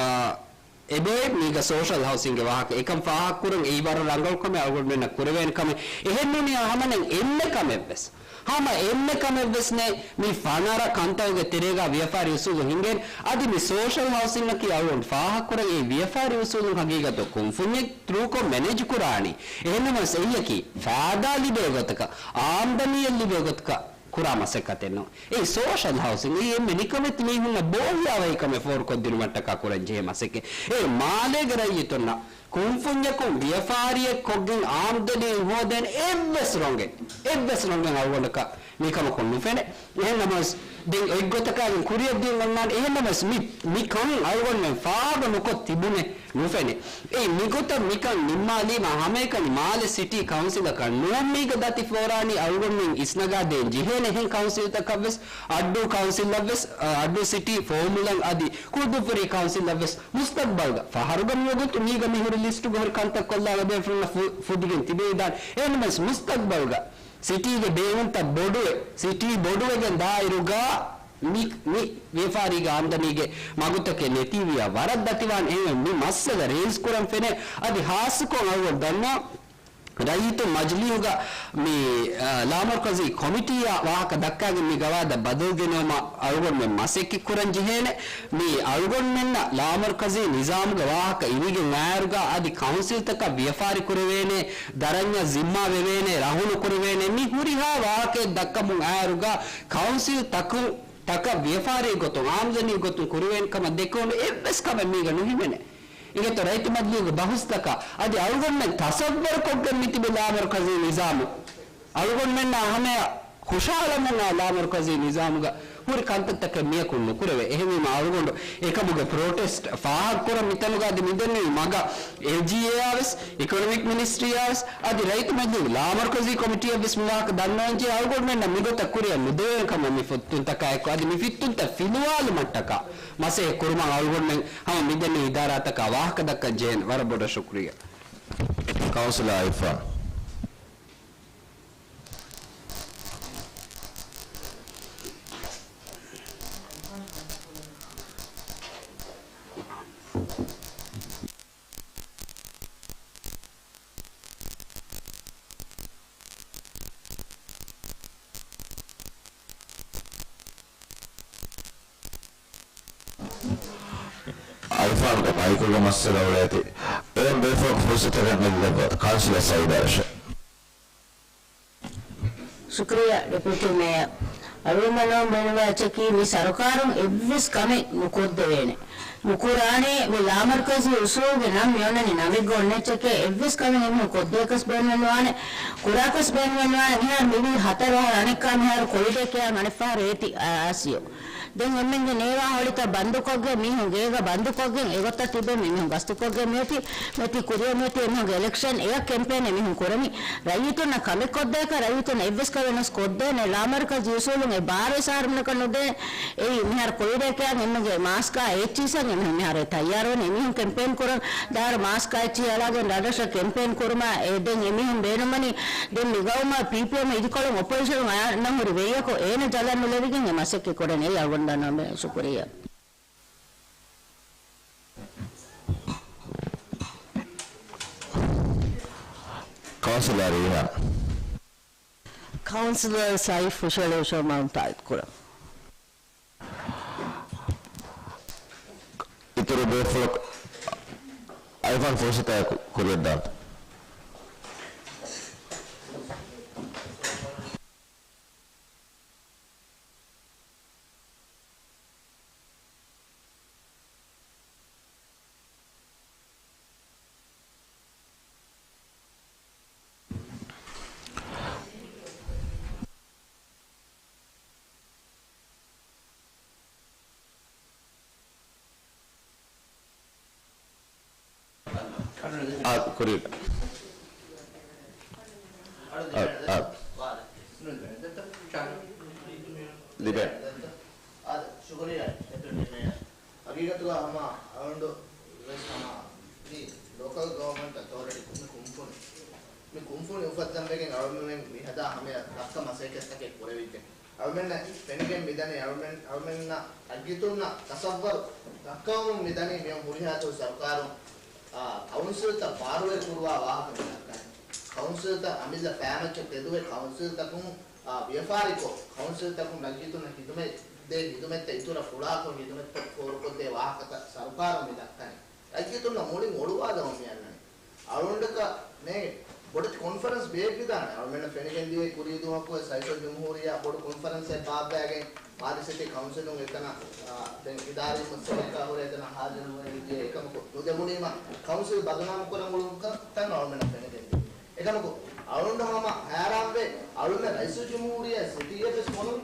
އެބައޮތް މީގަ ސޯޝަލް ހައުސިންގގެ ވާހަކަ އެކަން ފާހަގަކުރަން އެއީ ވަރަށް ރަނގަޅު ކަމެއް އަޅުގަނޑުމެންނަށް ކުރެވޭނެ ކަމެއް. އެހެންނޫނީ ހަމަ އެންމެ ކަމެއްވެސް، ހަމަ އެންމެ ކަމެއްވެސް ނެތް މި ފަނަރަ ކަންތައުގެ ތެރޭގަ ވިޔަފާރި އުސޫލު ހިނގޭނެ. އަދި މި ސޯޝަލް ހައުސިންއަކީ އަޅުގަނޑު ފާހަގަކުރަން އެ ވިޔަފާރި އުސޫލުން ހަގީގަތު ކުންފުންޏެއް ތްރޫކޮށް މެނޭޖް ކުރާނީ. އެހެންނަމަވެސް އެއީއަކީ ފައިދާ ލިބޭ ގޮތަކަށް، އާމްދަނީއެއް ލިބޭ ގޮތަކަށް ކުރާ މަސައްކަތެއް ނޫން. އެއީ ސޯޝަލް ހައުސިން. އެއީ އެންމެ ނިކަމެތި މީހުންނަށް ބޯހިޔާވަހިކަމެއް ފޯރުކޮށްދިނުމަށްޓަކާ ކުރަންޖެހޭ މަސައްކަތް. އެ މާލޭގެ ރައްޔިތުންނަށް ކުންފުންޏަކުން ވިޔަފާރިއެއް ކޮށްގެން އާމްދަނީ ހޯދޭނެ އެއްވެސް ރޮނގެއް، އެއްވެސް ރޮނގެއް އަޅުގަނޑަކަށް މިކަމަކުން ނުފެނޭ. އެހެންނަމަވެސް ދެން އޮތްގޮތަކާގެން ކުރިއަށްދިޔަ އޮންނާނެ. އެހެންނަމަވެސް މި، މި ކަން އަޅުގަނޑުމެން ފާހަގަ ނުކޮށް ތިބުނެ ނުފެނޭ. އެއީ މިގޮތަށް މިކަން ނިންމާލީމަ ހަމައެކަނި މާލެ ސިޓީ ކައުންސިލަކަށް ނޫން މީގަ ދަތި ފޯރާނީ އަޅުގަނޑުމެން އިސްނަގާދޭން ޖެހޭނެ އެހެން ކައުންސިލްތަކަށްވެސް، އައްޑޫ ކައުންސިލަށްވެސް، އަ، އައްޑޫ ސިޓީ ފޯމުލަން އަދި ކުޅުދުއްފުރީ ކައުންސިލަށްވެސް މުސްތަގްބަލްގަ ފަހަރުގަ މިވަގުތު މީގަ މިހުރި ލިސްޓުގަ ހުރި ކަންތައް ކޮށްލާލަ ބޭފުޅުންނަށް ފު-، ފުދިގެން ތިބެވިދާނެ. އެހެންނަމަވެސް މުސްތަގްބަލްގަ ސިޓީގެ ބޭނުންތައް ބޮޑުވެ، ސިޓީ ބޮޑުވެގެން ދާއިރުގަ މި، މި ވިޔަފާރީގެ އާމްދަނީގެ މަގުތަކެއް ނެތީވިޔާ ވަރަށް ދަތިވާން. އެހެންވެ މި މައްސަލަ ރޭޒް ކުރަން ފެނޭ. އަދި ހާއްސަކޮށް އަޅުގަނޑު ދަންނަވަން ރައްޔިތުން މަޖިލީހުގަ މި، އަ، ލާމަރުކަޒީ ކޮމިޓީއާ ވާހަކަ ދައްކާގެން މި ގަވާއިދަށް ބަދަލު ގެނައުމަށް އަޅުގަނޑުމެން މަސައްކަތް ކުރަން ޖެހޭނެ. މި އަޅުގަނޑުމެންނަށް ލާމަރުކަޒީ ނިޒާމުގެ ވާހަކަ އިވިގެން އައިއިރުގަ އަދި ކައުންސިލްތަކަށް ވިޔަފާރި ކުރެވޭނެ، ދަރަންޏަށް ޒިންމާ ވެވޭނެ، ރަހުނު ކުރެވޭނެ، މި ހުރިހާ ވާހަކައެއް ދައްކަމުން އައިއިރުގަ ކައުންސިލް ތަކުން ތަކަށް ވިޔަފާރީ ގޮތުން، އާމްދަނީ ގޮތުން ކުރެވޭނެ ކަމަށް ދެކެވުނު އެއްވެސް ކަމެއް މީގަ ނުހިމެނޭ. އިނގޭތޯ ރައްޔިތު މަޖިލީހުގެ ބަހުސްތަކަށް އަދި އަޅުގަނޑުމެން ތަސައްވަރު ކޮށްގެން މިތިބި ލާމަރުކަޒީ ނިޒާމު. އަޅުގަނޑުމެންނާ ހަމަޔަށް ހުށަހަޅަމުން އައި ލާމަރުކަޒީ ނިޒާމުގަ ހުރި ކަންތައްތަކެއް މިއަކުން ނުކުރެވޭ. އެހެންވީމަ އަޅުގަނޑު އެކަމުގެ ޕްރޮޓެސްޓް ފާހަގަކުރަން މިތަނުގަ އަދި މިދެންނެވި މަގަށް އެލްޖީއޭއާ ވެސް، އިކޮނޮމިކް މިނިސްޓްރީއާ ވެސް، އަދި ރައްޔިތު މަޖިލީހުގެ ލާމަރުކަޒީ ކޮމިޓީއަށް ވެސް މި ވާހަކަ ދަންނަވަންޖެހޭ. އަޅުގަނޑުމެންނަށް މިގޮތަށް ކުރިއަށް ނުދެވޭނެ ކަމަށް މި ފިއްތުންތަކާއެކު އަދި މި ފިއްތުންތައް ފިލުވާލުމަށްޓަކާ މަސައްކަތް ކުރުމަށް އަޅުގަނޑުމެން ހަމަ މިދެންނެވި އިދާރާތަކާ ވާހަކަ ދައްކަން ޖެހޭނެ. ވަރަށް ބޮޑަށް ޝުކުރިއްޔާ. ކައުންސިލަރ އިރްފާން. އައިފާންގެ މައިކުގެ މައްސަލަ އުޅޭތީ. އެހެން ބޭފުޅަކު ފުރުސަތަކަށް ނެތް ލައްވާ. ކައުންސިލަރ ސައީދާ ރަޝާ. ޝުކުރިއްޔާ ޑެޕިއުޓީ މޭޔަރ. އަޅުގަނޑުމެންނަށް ބޭނުންވާ އެއްޗަކީ މި ސަރުކާރުން އެއްވެސް ކަމެއް ނުކޮށްދެވޭނެ. ނުކުރާނެ މި ލާމަރުކަޒީ އުސޫލުގެ ނަން މި އޮންނަނީ ނަމެއްގަ އޮންނަ އެއްޗެކޭ. އެއްވެސް ކަމެއް އެމީހުން ކޮށްދޭކަސް ބޭނުމެއް ނުވާނެ. ކުރާކަސް ބޭނުމެއް ނުވާނެ. މިހާރު މިވީ ހަތަރު އަހަރު އަނެއްކާ މިހާރު ކޮވިޑެއް ކިޔާ އަނެއްފަހަރު އޭތި އާސިޔު. ދެން އެންމެންގެ ނޭވާ ހޮޅިތައް ބަންދުކޮށްގެން މީހުން ގޭގަ ބަންދުކޮށްގެން އެގޮތަށް ތިބެ މި މީހުން ގަސްތުކޮށްގެން މިއޮތީ. މިއޮތީ ކުރިއަށް މިއޮތީ އެމީހުންގެ އެލެކްޝަން އެއަށް ކެމްޕޭން އެމީހުން ކުރަނީ. ރައްޔިތުންނަށް ކަމެއް ކޮށްދޭކަށް ރައްޔިތުންނަށް އެއްވެސް ކަމެއް ނުވެސް ކޮށްދޭނެ. ލާމަރުކަޒީ އުސޫލުން އެ ބާރަ ވެސް އަހަރުމެންނަކަށް ނުދޭނެ. އެއީ މިހާރު ކޮވިޑެއް ކިޔާ އެންމެންގެ މާސްކާ އެއްޗިސަން އެމީހުން މިހާރު އެ ތައްޔާރުވަނީ. އެމީހުން ކެމްޕޭން ކުރަން ދާއިރު މާސްކާ އެއްޗިހި އަޅާގެން ރަށްރަށަށް ކެމްޕޭން ކުރުމަށް އެ ދެން އެމީހުން ބޭނުންވަނީ ދެން މިގައުމަށް ޕީޕީއެމް އިދިކޮޅުން އޮޕޮޒިޝަނުން އަންނަ ހުރި ވެރިޔަކު އޭނަ ޖަލަށް ނުލެވިގެން އެ މަސައްކަތް ކުރަން. އެއީ އަޅުގަނޑު ދަންނަވަން ޝުކުރިއްޔާ. ކައުންސިލަރ ރީހާން. ކައުންސިލަރ ސައިފް ހުށަހެޅުއްވުމަށް ތާއީދު ކުރަން. އިތުރު ބޭފުޅަކު އައިފާން ފުރުސަތާއެކު ކުރިއަށްދާންތަ؟ އާ، ކުރި. އާ، އާ. ލިބޭ. ޝުކުރިއްޔާ، ޑެޕިއުޓީ މޭޔަރ. ހަގީގަތުގަ ހަމަ އަޅުގަނޑު ވެސް ހަމަ މި ލޯކަލް ގަވަރމަންޓް އަތޯރިޓީ މި ކުންފުނި، މި ކުންފުނި އުފައްދަންވެގެން އަޅުގަނޑުމެން މިހަދާ ހަމަޔަށް ދައްކަ މަސައްކަތްތަކެއް ކުރެވިއްޖެ. އަޅުމެންނަށް ފެނިގެން މިދަނީ، އަޅުމެން، އަޅުމެންނަށް ރައްޔިތުންނަށް ތަސައްވަރު ދައްކަވަމުން މިދަނީ މިއޮން ހުރިހާ ދުވަސް ސަރުކާރުން، އާ، ކައުންސިލްތައް ބާރުވެރި ކުރުވާ ވާހަކަ މި ދައްކަނީ. ކައުންސިލްތައް އަމިއްލަ ފައިމައްޗަށް ތެދުވެ، ކައުންސިލްތަކުން، އާ، ވިޔަފާރިކޮށް، ކައުންސިލްތަކުން ރައްޔިތުންނަށް ހިދުމަތް ދޭ ހިދުމަތްތައް އިތުރަށް ފުޅާކޮށް ހިދުމަތްތައް ފޯރުކޮށްދޭ ވާހަކަތައް ސަރުކާރުން މި ދައްކަނީ. ރައްޔިތުންނަށް މުޅިން އޮޅުވާލަމުން މި އަންނަނީ. އަޅުގަނޑަކަށް މޭ ބޮޑެތި ކޮންފަރެންސް ބޭއްވިދާނެ. އަޅުމެންނަށް ފެނިގެންދިޔަ ކުރީ ދުވަހަކުވެސް ރައީސުލްޖުމްހޫރިއްޔާ ބޮޑު ކޮންފަރެންސެއް ބާއްވައިގެން މާލެ ސިޓީ ކައުންސިލުން އެތަނަށް، އާ، ދެން އިދާރީ މައްސަލައަކާ ހުރެ އެތަނަށް ހާޒިރުވެ އިން އެކަމަކު ނުލެވުނީމަ ކައުންސިލް ބަދުނާމު ކުރަން އުޅުނު ތަން އަޅުމެންނަށް ފެނިގެންދިޔަ. އެކަމަކު އަޅުގަނޑު ހަމަ ހައިރާންވޭ، އަޅުމެން ރައީސުލްޖުމްހޫރިއްޔާ ސިޓީއެއް ވެސް ފޮނުން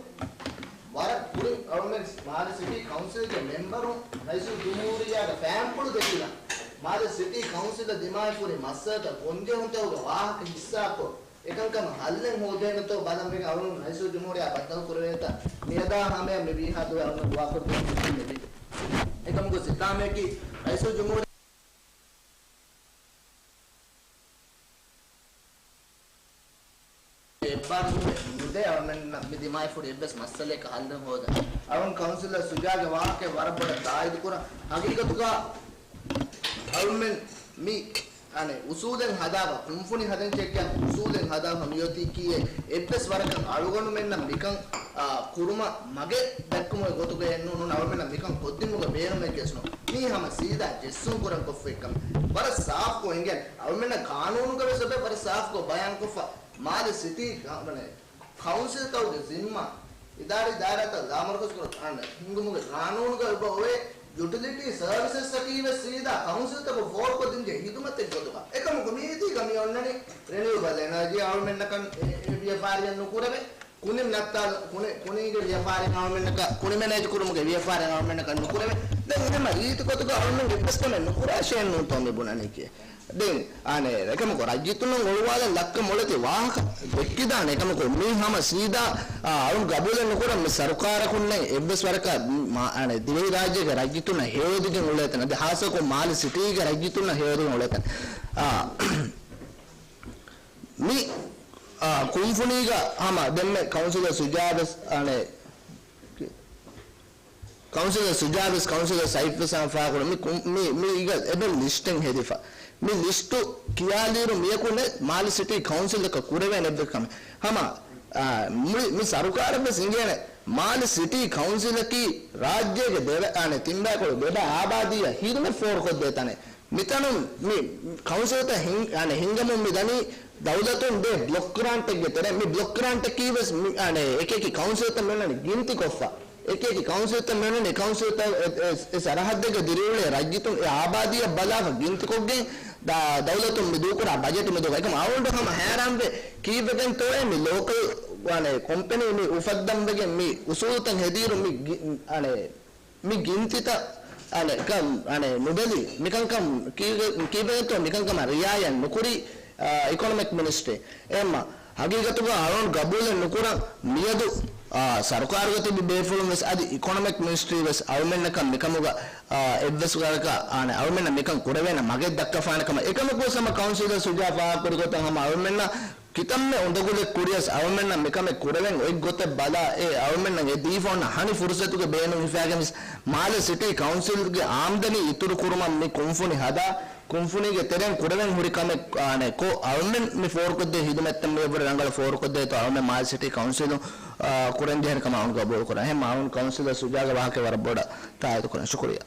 ވަރަށް ކުރިން އަޅުމެން މާލެ ސިޓީ ކައުންސިލްގެ މެމްބަރުން ރައީސުލްޖުމްހޫރިއްޔާގެ ފައިންޕުޅު ދެކިލަން، މާލެ ސިޓީ ކައުންސިލަށް ދިމާވެފަ ހުރި މައްސަލަތައް ގޮންޖެހުންތަކުގެ ވާހަކަ ހިއްސާކޮށް، އެކަންކަމަށް ހައްލެއް ހޯދޭނެތޯ ބަލަން ވެގެން އަޅުގަނޑު ރައީސުލްޖުމްހޫރިއްޔާ ބައްދަލު ކުރެވޭތަ މިއަދާ ހަމަޔަށް މި ވީހާ ދުވަހެއް އަޅުގަނޑު ދުވާކޮށްދޭން މި ބިން. އެކަމަކު ސިތާމަޔަކީ ރައީސުލްޖުމްހޫރިއްޔާ އެއްބާރުލުމެއް ނުދޭ އަޅުމެންނަށް މި ދިމާވެފަ ހުރި އެއްވެސް މައްސަލައަކަށް ހައްލެއް ހޯދަން. އަޅުން ކައުންސިލަރ ސުޖާގެ ވާހަކައެއް ވަރަށް ބޮޑަށް ތާއީދު ކުރަން. ހަގީގަތުގަ އަޅުމެން މި އަނެއް އުސޫލެއް ހަދާފަ، ކުންފުނި ހަދަން ޗެއްކޭ އުސޫލެއް ހަދާފަ މިއޮތީކީއޭ އެއްވެސް ވަރަކަށް އަޅުގަނޑުމެންނަށް މިކަން، އާ، ކުރުމަށް މަގެއް ދައްކުމުގެ ގޮތުގައެއް ނޫން، ނޫން އަޅުމެންނަށް މިކަން ކޮށްދިނުމުގެ ބޭނުމެއް ވެސް ނޫން. މީ ހަމަ ސީދާ ޖެއްސުން ކުރަން ކޮށްފަ އެއްކަމެއް. ވަރަށް ސާފްކޮށް އެނގޭނެ. އަޅުމެންނަށް ޤާނޫނުގަ ވެސް އެބަ ވަރަށް ސާފްކޮށް ބަޔާންކޮށްފަ މާލެ ސިޓީ ގަ-، މަނެ، ކައުންސިލްތަކުގެ ޒިންމާ، އިދާރީ ދާއިރާތައް ލާމަރުކަޒުކޮށް އަންނަ ހިންގުމުގެ ޤާނޫނުގަ އެބަ އޮވޭ ޔުޓިލިޓީ ސަރވިސަސްއަކީ ވެސް ސީދާ ކައުންސިލްތަކުން ފޯރުކޮށްދިންޖެހޭ ހިދުމަތެއް ގޮތުގަ. އެކަމަކު މީތީގަ މި އޮންނަނީ ރެނިއުއަބަލް އެނާޖީ އަޅުމެންނަކަށް އެ، އެ ވިޔަފާރިއެއް ނުކުރެވޭ. ކުނި ނައްތާލު، ކުނި، ކުނީގެ ވިޔަފާރި އަޅުމެންނަކަށް، ކުނި މެނޭޖް ކުރުމުގެ ވިޔަފާރި އަޅުމެންނަކަށް ނުކުރެވޭ. ދެން އެހެންމަ ރީތި ގޮތުގަ އަޅުމެން އެއްވެސް ކަމެއް ނުކުރާށޭ ނޫންތޯ މި ބުނަނީކީ. ދެން، އަނެއް، އެކަމަކު ރައްޔިތުންނަށް އޮޅުވާލަން ލައްކަ މޮޅެތި ވާހަކަ ދެއްކިދާނެ. އެކަމަކު މީ ހަމަ ސީދާ، އާ، އަޅުން ގަބޫލެއް ނުކުރަން މި ސަރުކާރަކުންނެއް އެއްވެސް ވަރަކަށް މާ-، އަނެއް، ދިވެހިރާއްޖޭގެ ރައްޔިތުންނަށް ހެޔޮއެދިގެން އުޅޭތަން. އަދި ހާއްސަކޮށް މާލެ ސިޓީގެ ރައްޔިތުންނަށް ހެޔޮއެދިގެން އުޅޭތަން. އާ، މި، އާ، ކުންފުނީގަ ހަމަ ދެންމެ ކައުންސިލަރ ސުޖާ ވެސް، އަނެއް، ކައުންސިލަރ ސުޖާ ވެސް، ކައުންސިލަރ ސައިފް ވެސް ހަމަ ފާހަގަކުރަން. މި ކުން-، މި، މީގަ އެބަ ލިސްޓެއް ހެދިފަ. މި ލިސްޓު ކިޔާލިއިރު މިޔަކު ނެ މާލެ ސިޓީ ކައުންސިލަކަށް ކުރެވޭނެ އެއްވެސް ކަމެއް. ހަމަ، އާ، މުޅި މި ސަރުކާރަށް ވެސް އިނގޭނެ މާލެ ސިޓީ ކައުންސިލަކީ ރާއްޖޭގެ ދެވެ-، އާނެ، ތިންބައިކުޅަ ދެބަ އާބާދީއަށް ހިދުމަތް ފޯރުކޮށްދޭ ތަނެއް. މިތަނުން މި ކައުންސިލްތައް ހިން-، އަނެ، ހިންގަމުން މި ދަނީ ދައުލަތުން ދޭ ބްލޮކް ގްރާންޓެއްގެ ތެރެ. މި ބްލޮކް ގްރާންޓަކީ ވެސް މި، އަނެ، އެކިއެކި ކައުންސިލްތައް މިއޮންނަނީ ގިންތިކޮށްފަ. އެކިއެކި ކައުންސިލްތައް މިއޮންނަނީ ކައުންސިލްތައް އެ، އެ، އެ ސަރަހައްދެއްގަ ދިރިއުޅޭ ރައްޔިތުން އެ އާބާދީއަށް ބަލާފަ ގިންތިކޮށްގެން ދަ-، ދައުލަތުން މި ދޫކުރާ ބަޖެޓު މި ދޫކުރާ. އެކަމަ އަޅުގަނޑު ހަމަ ހައިރާންވޭ ކީއްވެގެންތޯއޭ މި ލޯކަލް، އަނެ، ކޮމްޕެނީ މި އުފައްދަންވެގެން މި އުސޫލުތައް ހެދިއިރު މި ގި-، އަނެ، މި ގިންތިތައް، އަނެއް، ކަން، އަނެއް، ނުބެލި، މިކަންކަން ކީ-، ކީއްވެގެންތޯ މިކަންކަމަށް ރިއާޔަތް ނުކުރީ، އާ، އިކޮނޮމިކް މިނިސްޓްރީ. އެހެންމަ، ހަގީގަތުގަ އަޅުން ގަބޫލެއް ނުކުރަން މިއަދު، އާ، ސަރުކާރުގަ ތިބި ބޭފުޅުން ވެސް އަދި އިކޮނޮމިކް މިނިސްޓްރީ ވެސް އަޅުމެންނަކަށް މިކަމުގަ، އާ، އެއްވެސް ވަރަކަށް، އާނެ، އަޅުމެންނަށް މިކަން ކުރެވޭނެ މަގެއް ދައްކަފާނެ ކަމަށް. އެކަމަކު ސަމަ ކައުންސިލަރ ސުޖާ ފާހަގަކުރި ގޮތަށް ހަމަ އަޅުމެންނަށް ކިތަންމެ އުނދަގުލެއް ކުރިޔަސް އަޅުމެންނަށް މިކަމެއް ކުރެވެން އޮތް ގޮތެއް ބަލާ، އެ އަޅުމެންނަށް އެ ދީފަ އޮންނަ ހަނި ފުރުސަތުގެ ބޭނުން ހިފާގެން ވެސް މާލެ ސިޓީ ކައުންސިލްގެ އާމްދަނީ އިތުރު ކުރުމަށް މި ކުންފުނި ހަދާ، ކުންފުނީގެ ތެރެއިން ކުރެވެން ހުރި ކަމެއް، އާނެ، ކޮށް އަޅުމެން މި ފޯރުކޮށްދޭ ހިދުމަތްތައް މިއަށްވުރެ ރަނގަޅަށް ފޯރުކޮށްދޭތޯ އަޅުމެން މާލެ ސިޓީ ކައުންސިލުން، އާ، ކުރަންޖެހޭނެ ކަމަށް އަޅުން ގަބޫލު ކުރަން. އެހެން އަޅުން ކައުންސިލަރ ސުޖާގެ ވާހަކަ ވަރަށް ބޮޑަށް ތާއީދު ކުރަން. ޝުކުރިއްޔާ.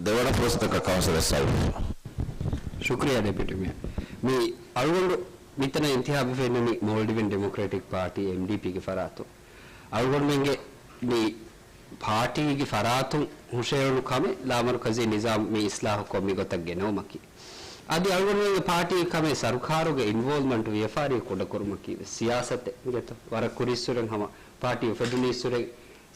ދެވަނަ ފުރުސަތަކަށް ކައުންސިލަރ ސައިފް. ޝުކުރިއްޔާ ޑެޕިއުޓީ މޭޔަރ. މި އަޅުގަނޑު މިތަނަށް އިންތިހާބުވެފަ އިންނަނީ މޯލްޑިވިއަން ޑިމޮކްރެޓިކް ޕާޓީ، އެމްޑީޕީގެ ފަރާތުން. އަޅުގަނޑުމެންގެ މި ޕާޓީގެ ފަރާތުން ހުށައެޅުނު ކަމެއް ލާމަރުކަޒީ ނިޒާމް މި އިސްލާހުކޮށް މިގޮތަށް ގެނައުމަކީ. އަދި އަޅުގަނޑުމެންގެ ޕާޓީގެ ކަމެއް ސަރުކާރުގެ އިންވޯލްވްމަންޓް ވިޔަފާރިއަށް ކުޑަކުރުމަކީ ވެސް ސިޔާސަތެއް ގެތޯ. ވަރަށް ކުރިއްސުރެން ހަމަ ޕާޓީ އުފެދުނީއްސުރެ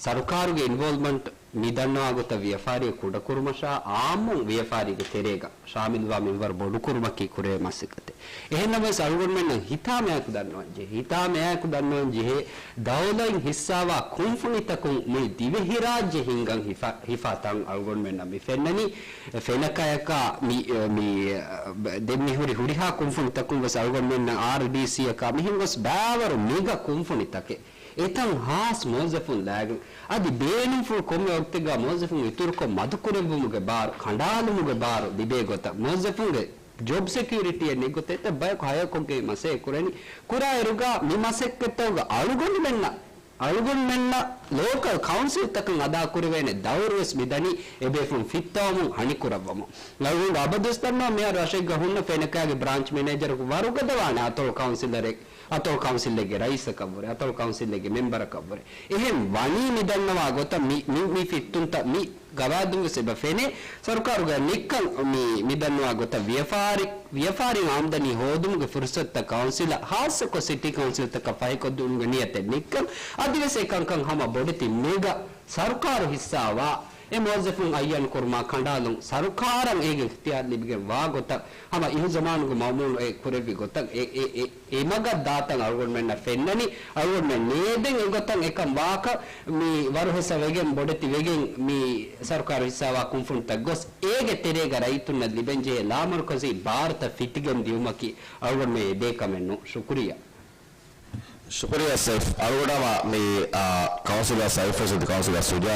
ސަރުކާރުގެ އިންވޯލްވްމަންޓް މި ދަންނަވާ ގޮތަށް ވިޔަފާރިއަށް ކުޑަކުރުމަށާ އާއްމުން ވިޔަފާރީގެ ތެރޭގަ ޝާމިލްވާ މިންވަރު ބޮޑުކުރުމަކީ ކުރެވޭ މަސައްކަތެއް. އެހެންނަމަވެސް އަޅުގަނޑުމެންނަށް ހިތާމައާއެކު ދަންނަވަން ޖެހޭ، ހިތާމައާއެކު ދަންނަވަން ޖެހޭ، ދައުލަތް ހިއްސާވާ ކުންފުނިތަކުން މުޅި ދިވެހިރާއްޖެ ހިންގަން ހިފާ، ހިފާ ތަން އަޅުގަނޑުމެންނަށް މި ފެންނަނީ. ފެނަކަޔަކާ މި، މި، ދެން މި ހުރި ހުރިހާ ކުންފުނިތަކުން ވެސް އަޅުގަނޑުމެންނަށް އާރްޑީސީއަކާ މިހެން ގޮސް ބައިވަރު މިގަ ކުންފުނިތަކެއް އެތަން ހާސް މުވައްޒަފުން ލާގެން، އަދި ބޭނުންފުޅު ކޮންމެ ވަގުތެއްގަ މުވައްޒަފުން އިތުރުކޮށް މަދުކުރެއްވުމުގެ ބާރު، ކަނޑާލުމުގެ ބާރު ލިބޭ ގޮތަށް މުވައްޒަފުންގެ ޖޮބް ސެކިއުރިޓީއެއް ނެތް ގޮތަށް އެތައް ބަޔަކު ހަޔަކޮށްގެން މަސައްކަތް ކުރަނީ. ކުރާއިރުގަ މި މަސައްކަތްތަކުގަ އަޅުގަނޑުމެންނަށް، އަޅުގަނޑުމެންނަށް ލޯކަލް ކައުންސިލްތަކަށް އަދާކުރެވޭނެ ދައުރުވެސް މިދަނީ އެބޭފުޅުން ފިއްތަވަމުން ހަނިކުރައްވަމުން. އަޅުގަނޑު އަބަދުވެސް ދަންނަވަން މިހާރު ރަށެއްގަ ހުންނަ ފެނަކާގެ ބްރާންޗް މެނޭޖަރަކު ވަރުގަދަވާނެ އަތޮޅު ކައުންސިލަރެއް، އަތޮޅު ކައުންސިލްއެއްގެ ރައީސަކަށްވުރެ، އަތޮޅު ކައުންސިލްއެއްގެ މެމްބަރަކަށްވުރެ. އެހެން ވަނީ މިދަންނަވާ ގޮތަށް މި، މި، މި ފިއްތުންތައް މި ގަވާއިދުން ވެސް އެބަ ފެނޭ. ސަރުކާރުގަ ނިއްކަން މި، މި ދަންނަވާ ގޮތަށް ވިޔަފާރި، ވިޔަފާރިން އާމްދަނީ ހޯދުމުގެ ފުރުސަތުތައް ކައުންސިލަށް ހާއްސަކޮށް ސިޓީ ކައުންސިލްތަކަށް ފަހިކޮށްދިނުމުގެ ނިޔަތެއް ނިއްކަން. އަދިވެސް އެ ކަންކަން ހަމަ ބޮޑެތި މެގަ ސަރުކާރު ހިއްސާވާ އެ މުވައްޒަފުން އައްޔަން ކުރުމާ ކަނޑާލުން ސަރުކާރަށް އޭގެ އިޚްތިޔާރު ލިބިގެން ވާ ގޮތަށް ހަމަ އިހުޒަމާނުގެ މައުމޫނު އެ ކުރެއްވި ގޮތަށް އެ، އެ، އެ، އެ މަގަށް ދާތަން އަޅުގަނޑުމެންނަށް ފެންނަނީ. އަޅުގަނޑުމެން ނޭދެން އެގޮތަށް އެކަން ވާކަށް މި ވަރުހަސަ ވެގެން ބޮޑެތި ވެގެން މި ސަރުކާރު ހިއްސާވާ ކުންފުނިތައް ގޮސް އޭގެ ތެރޭގަ ރައްޔިތުންނަށް ލިބެންޖެހޭ ލާމަރުކަޒީ ބާރުތައް ފިތިގެން ދިއުމަކީ އަޅުގަނޑުމެން އެދޭ ކަމެއް ނޫން. ޝުކުރިއްޔާ. ޝުކުރިއްޔާ ސައިފް. އަޅުގަޑާމާ މި، އާ، ކައުންސިލަރ ސައިފް ވެސް އަދި ކައުންސިލަރ ސުޖާ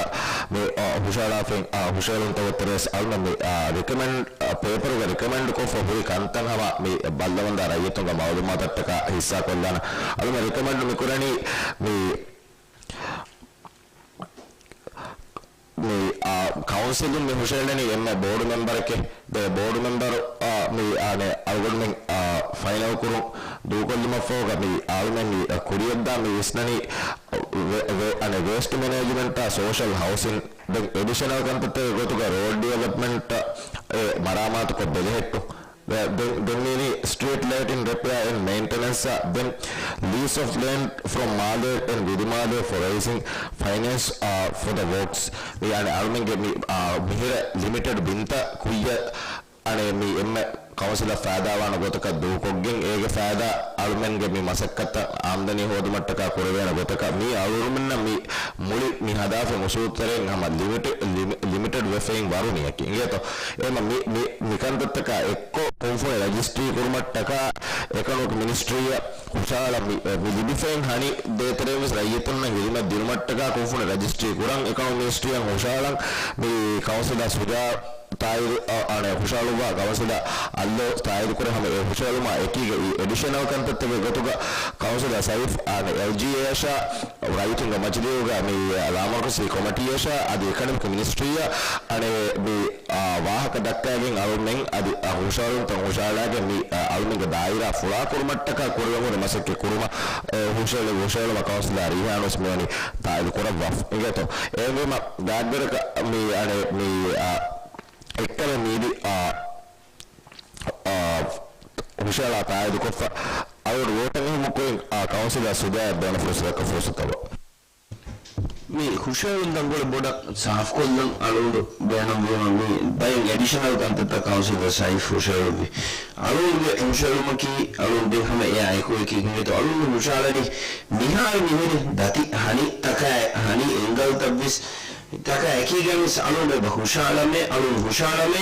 މި، އާ، ހުށަހަޅާފައި، އާ، ހުށަހެޅުންތަކުގެ ތެރޭސް އަޅުމެން މި، އާ، ރިކަމެންޑް، އާ، ޕޭޕަރުގަ ރިކަމެންޑް ކޮށްފަ ހުރި ކަންތައް ހަމަ މި ބައްލަވަންދާ ރައްޔިތުންގެ މައުލޫމާތަށްޓަކާ ހިއްސާކޮށްލާނަ. އަޅުމެން ރިކަމެންޑް މި ކުރަނީ މި މި، އާ، ކައުންސިލުން މި ހުށަހެޅެނީ އެންމެ ބޯޑު މެމްބަރެކޭ. ދެ ބޯޑު މެމްބަރު، އާ، މި، އާނެ، އަޅުގަނޑުމެން، އާ، ފައިނަލް ކުރުން ދޫކޮށްލުމަށްފަހުގަ މި އަޅުމެން މި، އާ، ކުރިޔަށްދާ މި ވިސްނަނީ، ވެ-، ވެ-، އާނެ، ވޭސްޓް މެނޭޖްމަންޓާ ސޯޝަލް ހައުސިން. ދެން އެޑިޝަނަލް ކަންތައްތަކެއް ގޮތުގަ ރޯޑް ޑިވެލޮޕްމަންޓް އެ މަރާމާތުކޮށް ބެލެހެއްޓުން. ދެ-، ދެން، ދެން މީނީ ސްޓްރީޓް ލައިޓިން ރެޕެއާ އެންޑް މެއިންޓެނަންސްއާ، ދެން ލީސް އޮފް ލޭންޑް ފްރޮމް މާލޭ އެންޑް ވިދި މާލޭ ފޮރ ރެއިޒިން ފައިނޭންސް، އާ، ފޮ ދަ ވޯކްސް. މި އަނެ އަޅުމެންގެ މި، އާ، މިހިރަ ލިމިޓެޑް ބިންތައް ކުއްޔަށް އަނެ މި އެންމެ ކައުންސިލަށް ފައިދާވާނެ ގޮތަކަށް ދޫކޮށްގެން އޭގެ ފައިދާ އަޅުމެންގެ މި މަސައްކަތަށް އާމްދަނީ ހޯދުމަށްޓަކާ ކުރެވޭނެ ގޮތަކަށް މި އަޅުގަނޑުމެންނަށް މި މުޅި މި ހަދާފަ އުސޫލުތެރެއިން ހަމަ ލިމިޓެ-، ލިމި-، ލިމިޓެޑް ވެފައިން ވަރު ނިޔަކީ. އިނގޭތޯ؟ އެމަ މި، މި، މިކަންތައްތަކާ އެއްކޮށް ކުންފުނި ރަޖިސްޓްރީ ކުރުމަށްޓަކާ އެކަނޮމިކް މިނިސްޓްރީއަށް ހުށަހަޅަން މި، މި ލިބިފައިން ހަނި ދޭތެރެއިން ވެސް ރައްޔިތުންނަށް ހިދުމަތް ދިނުމަށްޓަކާ ކުންފުނި ރަޖިސްޓްރީ ކުރަން އެކަނޮމިކް މިނިސްޓްރީއަށް ހުށަހަޅަން މި ކައުންސިލަށް ސުޖާ ތާއީދު، އަ، އަނެ ހުށަހަޅުއްވާ ކައުންސިލަށް އައްލޯ ތާއީދު ކުރެ ހަމަ އެ ހުށަހެޅުމާ އެކީގަ އެ އެޑިޝަނަލް ކަންތައްތަކެއް ގޮތުގަ ކައުންސިލަރ ސައިފް އަނެ އެލްޖީއޭއަށާ ރައްޔިތުންގެ މަޖިލީހުގަ މި ލާމަރުކަޒީ ކޮމިޓީއަށާ އަދި އެކަޑެމިކް މިނިސްޓްރީއަށް އަނެ މި، އާ، ވާހަކަ ދައްކައިގެން އަޅުމެން އަދި، އާ، ހުށަހެޅުންތައް ހުށަހަޅާގެން މި، އާ، އަޅުމެންގެ ދާއިރާ ފުޅާ ކުރުމަށްޓަކާ ކުރެވެން ހުރި މަސައްކަތް ކުރުމަށް، އެ، ހުށަހެޅި، ހުށަހެޅުމަށް ކައުންސިލަރ ރީހާން ވެސް މިވަނީ ތާއީދު ކުރައްވާފަ. އިނގޭތޯ؟ އެހެންވީމަ ގާތްގަނޑަކަށް މި އަނެ މި، އާ، އެއްކަލަ މީޑި، އާ، އާ، ހުށަހަޅާ ތާއީދުކޮށްފަ، އަޅުގަނޑު ވޯޓަށް އެހުމުން ކުރިން، އާ، ކައުންސިލަރ ސުޖާއަށް ދޭނެ ފުރުސަތަކަށް ފުރުސަތަށް ވާ. މި ހުށަހެޅުން ތަންކޮޅެއް ބޮޑަށް ސާފުކޮށްލަން އަޅުގަނޑު ބޭނުންވީމަ، މި ބައެއް އެޑިޝަނަލް ކަންތައްތައް ކައުންސިލަރ ސައިފް ހުށަހެޅުއްވި. އަޅުގަނޑުގެ ހުށަހެޅުމަކީ، އަޅުގަނޑު ދެން ހަމަ އެއާ އެކު އެކީ އިނގޭތޯ، އަޅުގަނޑު ހުށަހަޅަނީ މިހާރު މިވެނި ދަތި ހަނި ތަކާ، ހަނި އެންގަލްތައްވެސް ތަކާ އެކީގަން ވެސް އަޅުގަނޑު އެބަ ހުށަހަޅަމޭ، އަޅުން ހުށަހަޅަމޭ،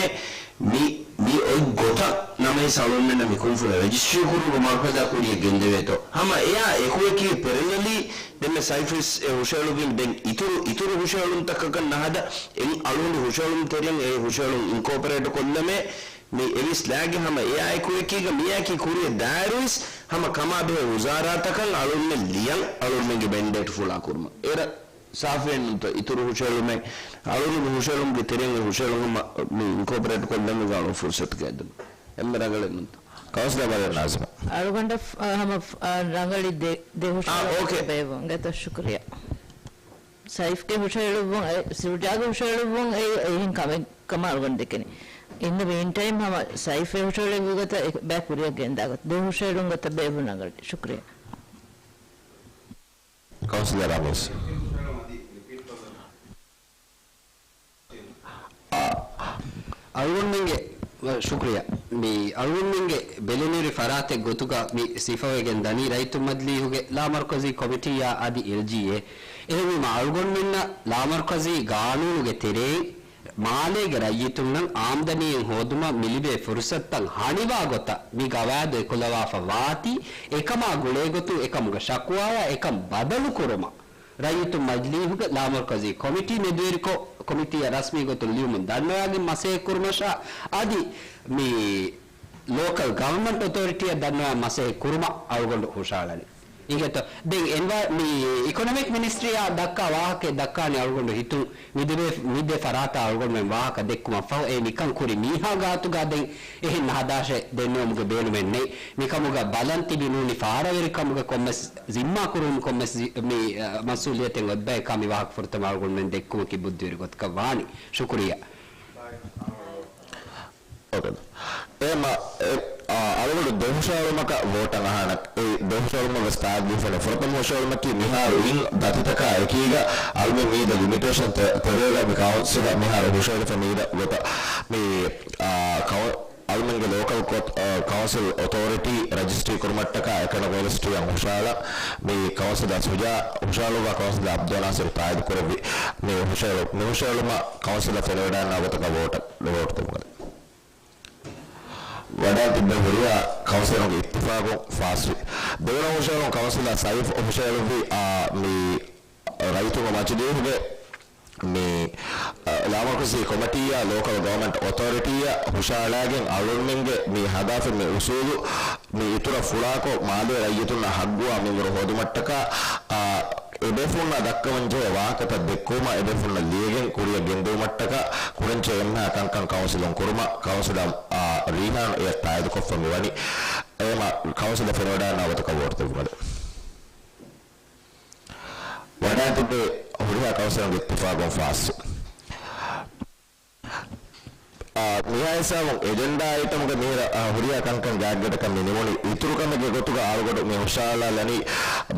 މި، މި އޮތް ގޮތަށް ނަމަވެސް އަޅުގަނޑުމެންނަށް މި ކުންފުނި ރަޖިސްޓްރީ ކުރުމުގެ މަރުހަލާ ކުރިޔަށް ގެންދެވޭތޯ. ހަމަ އެއާ އެކުއެކީ ޕެރަލަލީ ދެންމެ ސައިފް ވެސް އެ ހުށަހެޅުއްވީމަ ދެން އިތުރު، އިތުރު ހުށަހެޅުންތަކަކަށް ނަހަދާ އެން އަޅުގަނޑު ހުށަހެޅުން ތެރެއިން އެ ހުށަހެޅުން އިންކޯޕަރޭޓް ކޮށްލަމޭ، މި އެވެސް ލާގެ ހަމަ އެއާ އެކުއެކީގަ މިއާއެކީ ކުރިޔަށް ދާއިރުވެސް ހަމަ ކަމާބެހޭ ވުޒާރާތަކަށް އަޅުގަނޑުމެން ލިޔަން އަޅުގަނޑުމެންގެ މެންޑޭޓް ފުޅާ ކުރުމަށް. އޭރަށް ސާފުވެއްނުތަ؟ އިތުރު ހުށަހެޅުމެއް، އަޅުގަނޑު ހުށަހެޅުމުގެ ތެރެއިން އެ ހުށަހެޅުން ހަމަ މި އިންކޯޕަރޭޓް ކޮށްލަން އަޅު ފުރުސަތު ކައިދުން. އެންމެ ރަނގަޅެއްނުތަ؟ ކައުންސިލަރ މަރިޔަމް ނާޒިމާ. އަޅުގަނޑަށް، އަ، ހަމަ، އަ، ރަނގަޅި ދެ، ދެ ހުށަހެޅުން ބޭއްވުން. ގެތަ ޝުކުރިޔާ. ސައިފްގެ ހުށަހެޅުއްވުން، އެ، ސުޖާގެ ހުށަހެޅުއްވުން، އެ، އެހެން ކަމެއް ކަމަށް އަޅުގަނޑު ދެކެނީ. In the meantime، ހަމަ ސައިފް ހުށަހެޅުއްވި ގޮތަށް އެ، ބައި ކުރިޔަށް ގެންދާ ގޮތަށް. ދެ ހުށަހެޅުން ގޮތަށް ބޭއްވުން ރަނގަޅި. ޝުކުރިޔާ. ކައުންސިލަރ ރަމީސް. އަޅުގަނޑުމެންގެ، ޝުކުރިޔާ. މި އަޅުގަނޑުމެންގެ ބެލެނިވެރި ފަރާތެއް ގޮތުގަ މި ސިފަވެގެން ދަނީ ރައްޔިތު މަޖިލީހުގެ ލާމަރުކަޒީ ކޮމިޓީއާ އަދި އެލްޖީއޭ. އެހެންވީމަ އަޅުގަނޑުމެންނަށް ލާމަރުކަޒީ ގާނޫނުގެ ތެރެއިން މާލޭގެ ރައްޔިތުންނަށް އާމްދަނީއެއް ހޯދުމަށް މިލިބޭ ފުރުސަތުތައް ހަނިވާ ގޮތަށް މި ގަވާއިދު އެކުލަވާފަ ވާތީ، އެކަމާ ގުޅޭގޮތުން އެކަމުގެ ޝަކުވާޔާ އެކަން ބަދަލުކުރުމަށް ރައްޔިތުން މަޖިލީހުގެ ލާމަރުކަޒީ ކޮމިޓީ މެދުވެރިކޮށް، ކޮމިޓީއަށް ރަސްމީ ގޮތުން ލިޔުމުން ދަންނަވާގެން މަސައްކަތް ކުރުމަށާ އަދި މި ލޯކަލް ގަވަރންމަންޓް އޮތޯރިޓީއަށް ދަންނަވާ މަސައްކަތް ކުރުމަށް އަޅުގަނޑު ހުށަހަޅަނީ. އިނގޭތޯ؟ ދެން އެންވަ-، މި އިކޮނޮމިކް މިނިސްޓްރީއާ ދައްކާ ވާހަކައެއް ދައްކާނެ އަޅުގަނޑު ހިތުން މި ދެ، މި ދެ ފަރާތާ އަޅުގަނޑުމެން ވާހަކަ ދެއްކުމަށްފަހު އެ ނިކަން ކުރި މީހާ ގާތުގަ ދެން އެހެން ހަދާށޭ ދެންނެވުމުގެ ބޭނުމެއް ނެތް. ނިކަމުގަ ބަލަން ތިބި ނޫނީ ފާރަވެރިކަމުގެ ކޮންމެސް ޒިންމާ ކުރުވުމު ކޮންމެސް ޒި-، މި، އަ، މަސްއޫލިއްޔަތެއް އޮތް ބަޔަކާ މި ވާހަކަ ފުރަތަމަ އަޅުގަނޑުމެން ދެއްކުމަކީ ބުއްދިވެރި ގޮތަކަށް ވާނީ. ޝުކުރިއްޔާ. އޯކޭ. އެ މަ-، އެ، އާ، އަޅުގަނޑު ދެ ހުށަހެޅުމަކަށް ވޯޓަށް އަހާނަން. އެ ދެ ހުށަހެޅުމަށް ވެސް ތާއްދީފަނެ. ފުރަތަމަ ހުށަހެޅުމަކީ މިހާރު އިން ދަތިތަކާ އެކީގަ އަޅުމެން މީދަ ލިމިޓޭޝަން ތެ-، ތެރޭގަ މި ކައުންސިލަށް މިހާރު ހުށަހެޅިފަ މީދަ ގޮތަށް މި، އާ، ކައު-، އަޅުމެންގެ ލޯކަލް ކޮ-، އާ، ކައުންސިލް އޮތޯރިޓީ ރަޖިސްޓްރީ ކުރުމަށްޓަކާ އެކަނި ރަޖިސްޓްރީއަށް ހުށަހަޅަން. މި ކައުންސިލަށް ސުޖާ ހުށަހަޅުއްވާ ކައުންސިލަރ އަބްދުލް ނާސިރު ތާއީދު ކުރެއްވި މި ހުށަހެޅު-، މި ހުށަހެޅުމަށް ކައުންސިލަށް ފެނިވަޑައިގަންނަވާ ގޮތަކަށް ވޯޓަށް، ވޯޓް ދެމުން. ވަޑާން ތިއްބެވި ހުރިހާ ކައުންސިލަރުންގެ އިއްތިފާގުން ފާސްވި. ދެވަނަ ހުށަހެޅުން ކައުންސިލަރ ސައިފް ހުށަހެޅުއްވި، އާ، މި ރައްޔިތުންގެ މަޖިލީހުގެ މި، އަ، ލާމަރުކަޒީ ކޮމިޓީއާ ލޯކަލް ގަވަރމަންޓް އޮތޯރިޓީއާ ހުށަހަޅާގެން އަޅުގަނޑުމެންގެ މި ހަދާފަ މި އުސޫލު މި އިތުރަށް ފުޅާކޮށް މާލޭ ރައްޔިތުންނަށް ހައްގުވާ މިންވަރު ހޯދުމަށްޓަކާ، އާ، އެބޭފުޅުންނާ ދައްކަވަންޖެހޭ ވާހަކަތައް ދެއްކުވުމަށް އެބޭފުޅުންނަށް ލިޔެގެން ކުރިއަށް ގެންދެވުމަށްޓަކާ ކުރަންޖެހޭ އެންމެހާ ކަންކަން ކައުންސިލުން ކުރުމަށް ކައުންސިލަރ، އާ، ރީހާން އެއަށް ތާއީދުކޮށްފަ މިވަނީ. އެހެންމަ ކައުންސިލަށް ފެނިވަޑައިގަންނަވާ ގޮތަކަށް ވޯޓް ދެއްވުމަށް. ވަޑާން ތިއްބެވި ހުރިހާ ކައުންސިލުންގެ އިއްތިފާގުން ފާސްވި. އާ، މިހާ ހިސާބުން އެޖެންޑާ އައިޓަމްގެ މިހިރަ، އާ، ހުރިހާ ކަންކަން ގާތްގަނޑަކަށް މި ނިމުނީ. އިތުރު ކަމެއްގެ ގޮތުގަ އަޅުގަނޑު މި ހުށަހަޅާލަނީ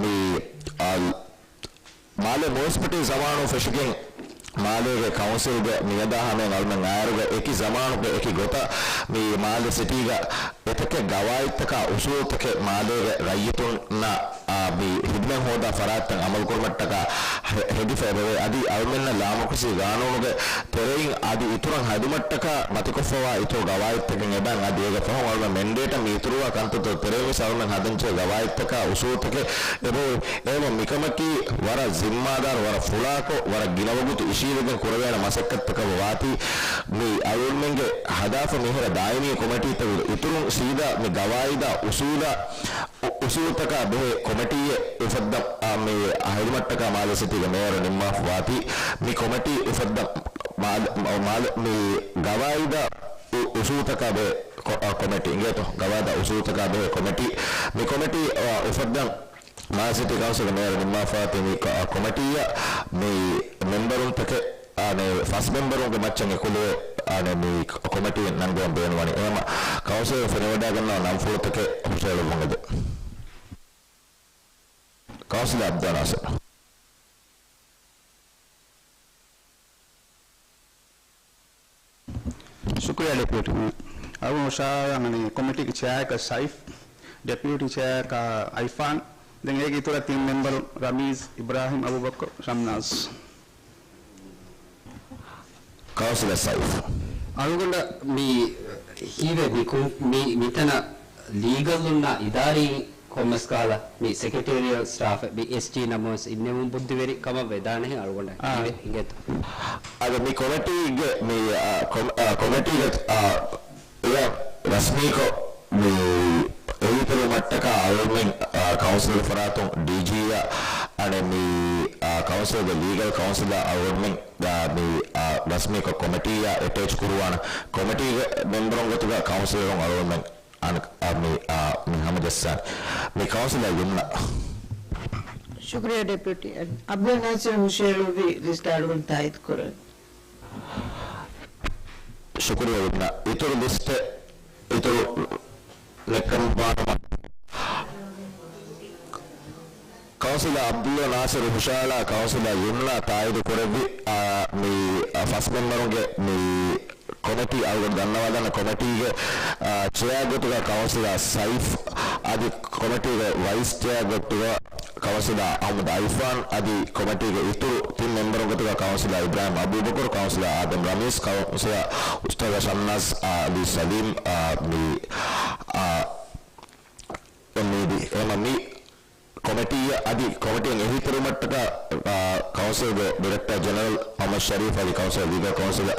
މި، އާ، މާލޭ މުނިސިޕަލިޓީ ޒަމާނު ފެށިގެން މާލޭގެ ކައުންސިލްގެ މިއަދާ ހަމައިން އަޅުމެން އާއިރުގަ އެކި ޒަމާނުގެ އެކި ގޮތަށް މި މާލެ ސިޓީގަ އެތަކެއް ގަވާއިދުތަކާ އުސޫލުތަކެއް މާލޭގެ ރައްޔިތުންނަށް، އާ، މި ހިދުމަތް ހޯދާ ފަރާތްތައް އަމަލުކުރުމަށްޓަކާ ހެ-، ހެދިފަ އެބަވޭ. އަދި އަޅުމެންނަށް ލާމަރުކަޒީ ގާނޫނުގެ ތެރެއިން އަދި އިތުރަށް ހެދުމަށްޓަކާ މަތިކޮށްފަވާ އިތުރު ގަވާއިދުތަކެއް އެބައިން އަދި އޭގެ ފަހުން އަޅުމެން މެންޑޭޓަށް މި އިތުރުވާ ކަންތައްތައް ތެރެއިން ވެސް އަޅުމެން ހަދަންޖެހޭ ގަވާއިދުތަކާ އުސޫލުތަކެއް އެބައޮތް. އެހެންވެ މިކަމަކީ ވަރަށް ޒިންމާދާރު، ވަރަށް ފުޅާކޮށް، ވަރަށް ގިނަ ވަގުތު އިށީވެގެން ކުރެވޭނެ މަސައްކަތްތަކަށް ވާތީ، މި އަޅުގަނޑުމެންގެ ހަދާފަ މިހިރަ ދާއިމީ ކޮމިޓީތަކުގެ އިތުރުން ސީދާ މި ގަވާއިދާ އުސޫލާ، އު-، އުސޫލުތަކާ ބެހޭ ކޮމިޓީއެއް އުފައްދަން، އާ، މި ހެދުމަށްޓަކާ މާލެ ސިޓީގެ މޭޔަރު ނިންމާފަ ވާތީ، މި ކޮމިޓީ އުފައްދަން މާލެ-، މާލެ-، މި ގަވާއިދާ އު-، އުސޫލުތަކާ ބެހޭ ކޮ-، އާ، ކޮމިޓީ އިނގޭތޯ؟ ގަވާއިދާ އުސޫލުތަކާ ބެހޭ ކޮމިޓީ، މި ކޮމިޓީ، އާ، އުފައްދަން މާލެ ސިޓީ ކައުންސިލްގެ މޭޔަރު ނިންމާފަ ވާތީ މި ކަ-، ކޮމިޓީއަށް މި މެމްބަރުންތަކެއް، އާނެ، ފަސް މެމްބަރުންގެ މައްޗަށް އެކުލެވޭ، އާނެ، މި ކޮ-، ކޮމިޓީ ނަންގަވަން ބޭނުންވަނީ. އެހެންމަ ކައުންސިލަރު ފެނިވަޑައިގަންނަވާ ނަންފުޅުތަކެއް ހުށަހެޅުއްވަން އެދެން. ކައުންސިލަރ އަބްދާ ނާސިރު. ޝުކުރިއްޔާ ޑެޕިއުޓީ މޭޔަރ. އަޅުގަނޑު ހުށަހަޅާލަން ކޮމިޓީގެ ޗެއާއަކަށް ސައިފް، ޑެޕިއުޓީ ޗެއާއަކަށް އައިފާން، ދެން އޭގެ އިތުރަށް ތިން މެމްބަރު ރަމީޒް، އިބްރާހިމް އަބޫބަކުރު، ޝަމްނާޒް. ކައުންސިލަރ ސައިފް. އަޅުގަނޑަށް މި ހީވޭ މި ކު-، މި-، މިތަނަށް ލީގަލުންނާ އިދާރީ ކޮންމެސް ކަހަލަ މި ސެކްރެޓޭރިއަލް ސްޓާފެއް މި އެސްޖީ ނަމަވެސް އިންނެވުން ބުއްދިވެރި ކަމަށް ވެދާނެހެން އަޅުގަނޑަށް އާ. ހީވޭ އިނގޭތޯ. އަދި މި ކޮމިޓީގެ މި، އާ، ކޮމ-، އާ، ކޮމިޓީގެ، އާ، އެއަށް ރަސްމީކޮށް މި އެހީތެރިވުމަށްޓަކާ އަޅުމެން، އާ، ކައުންސިލް ފަރާތުން ޑީޖީއަށް އަނެއް މި، އާ، ކައުންސިލްގެ ލީގަލް ކައުންސިލަށް އަޅުމެން، އާ، މި، އާ، ރަސްމީކޮށް ކޮމިޓީއަށް އެޓޭޗް ކުރުވާނެ. ކޮމިޓީގެ މެމްބަރުން ގޮތުގަ ކައުންސިލަރުން އަޅުމެން އަން-، އާ، މި، އާ، މި ހަމަޖައްސާނެ. މި ކައުންސިލަރ ޔުމްނާ. ޝުކުރިއްޔާ ޑެޕިއުޓީ. އަބްދުލް ނާސިރު ހުށަހެޅުއްވި ލިސްޓް އަޅުގަނޑު ތާއީދު ކުރަން. ޝުކުރިއްޔާ ޔުމްނާ. އިތުރު ލިސްޓެއް އިތުރު ލެއްކަން ބާނުމަށް. ކައުންސިލަރ އަބްދުﷲ ނާސިރު ހުށަހަޅާ ކައުންސިލަރ ޔުމްނާ ތާއީދު ކުރެއްވި، އާ، މި، އާ، ފަސް މެމްބަރުންގެ މި ކޮމިޓީ އަޅުގަނޑު ދަންނަވާލަން ކޮމިޓީގެ، އާ، ޗެއާ ގޮތުގަ ކައުންސިލަރ ސައިފް އަދި ކޮމިޓީގެ ވައިސް ޗެއާ ގޮތުގަ ކައުންސިލަރ އަޙްމަދު އައިފާން އަދި ކޮމިޓީގެ އިތުރު ތިން މެމްބަރުން ގޮތުގަ ކައުންސިލަރ އިބްރާހިމް އަބޫބަކުރު، ކައުންސިލަރ އާދަމް ރަމީސް، ކައުންސިލަރ އުސްތާޛާ ޝަންނާޒް އަލީ ސަލީމް، އާ، މި، އާ، އެމްއީޑީ، އެމަ މި ކޮމިޓީއަށް އަދި ކޮމިޓީއަށް އެހީތެރިވުމަށްޓަކާ، އާ، ކައުންސިލްގެ ޑިރެކްޓަރ ޖެނެރަލް އަޙްމަދު ޝަރީފް އަދި ކައުންސިލް ލީގަލް ކައުންސިލަރ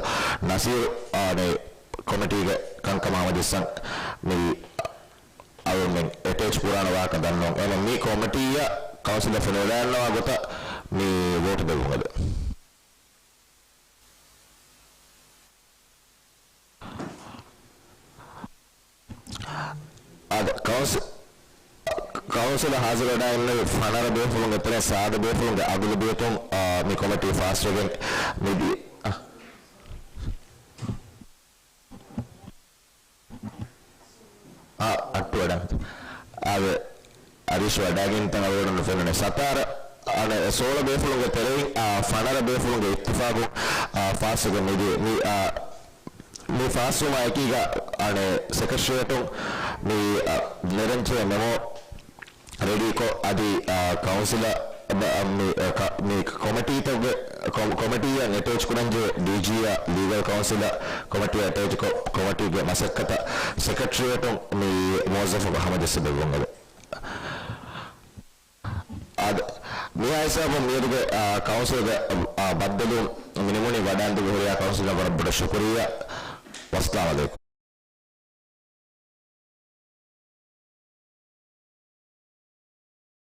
ނަސީރު، އާ، އަނެއް ކޮމިޓީގެ ކަންކަމާ ހަމަޖެއްސަން މި އަޅުމެން އެޓޭޗް ކުރާނެ ވާހަކަ ދަންނަވަން. އެމަ މި ކޮމިޓީއަށް ކައުންސިލަށް ފެނިވަޑައިގަންނަވާ ގޮތަށް މި ވޯޓު ދެއްވުން އެދެން. އާދެ، ކައުންސި-، ކައުންސިލަށް ހާޒިރުވެޑާ އިންނެވި ފަނަރަ ބޭފުޅުންގެ ތެރެއިން ސާދަ ބޭފުޅުންގެ އަޣުލަބިއްޔަތުން، އާ، މި ކޮމިޓީ ފާސްވެގެން މިދި-، އަ-، އާ، އައްޓު ވަޑާ. އާދެ، އަރީޝް ވަޑާގެން ތަނަވަޑު ނުފެނުނެ. ސަތާރަ، އަނެއް، ސޯޅަ ބޭފުޅުންގެ ތެރެއިން، އާ، ފަނަރަ ބޭފުޅުންގެ އިއްތިފާގު، އާ، ފާސްވެގެން މިދި-، މި، އާ، މި ފާސްވުމާ އެކީގަ، އަނެއް، ސެކްރެޓަރިއޭޓުން މި، އަ، ނެރެންޖެހޭ މެމޯ ރެޑީކޮށް، އަދި، އަ، ކައުންސިލަށް ބަ-، އަ، މި، އަ، ކަ-، މި ކޮމިޓީތަކުގެ، ކޮ-، ކޮމިޓީއަށް އެޓޭޗް ކުރަންޖެހޭ ޑީޖީއާ ލީގަލް ކައުންސިލަށް ކޮމިޓީއަށް އެޓޭޗްކޮށް، ކޮމިޓީގެ މަސައްކަތަށް ސެކްރެޓަރިއޭޓުން މި މުވައްޒަފުން ހަމަޖެއްސެވިގެން އެދެން. އާދެ، މިހާ ހިސާބުން މިއަދުގެ، އާ، ކައުންސިލްގެ، އާ، ބައްދަލުވުން މިނިމުނީ. ވަޑާންދިގު ހުރިހާ ކައުންސިލަށް ވަރަށް ބޮޑަށް ޝުކުރިއްޔާ. ވައްސަލާމް އަލައިކުމް.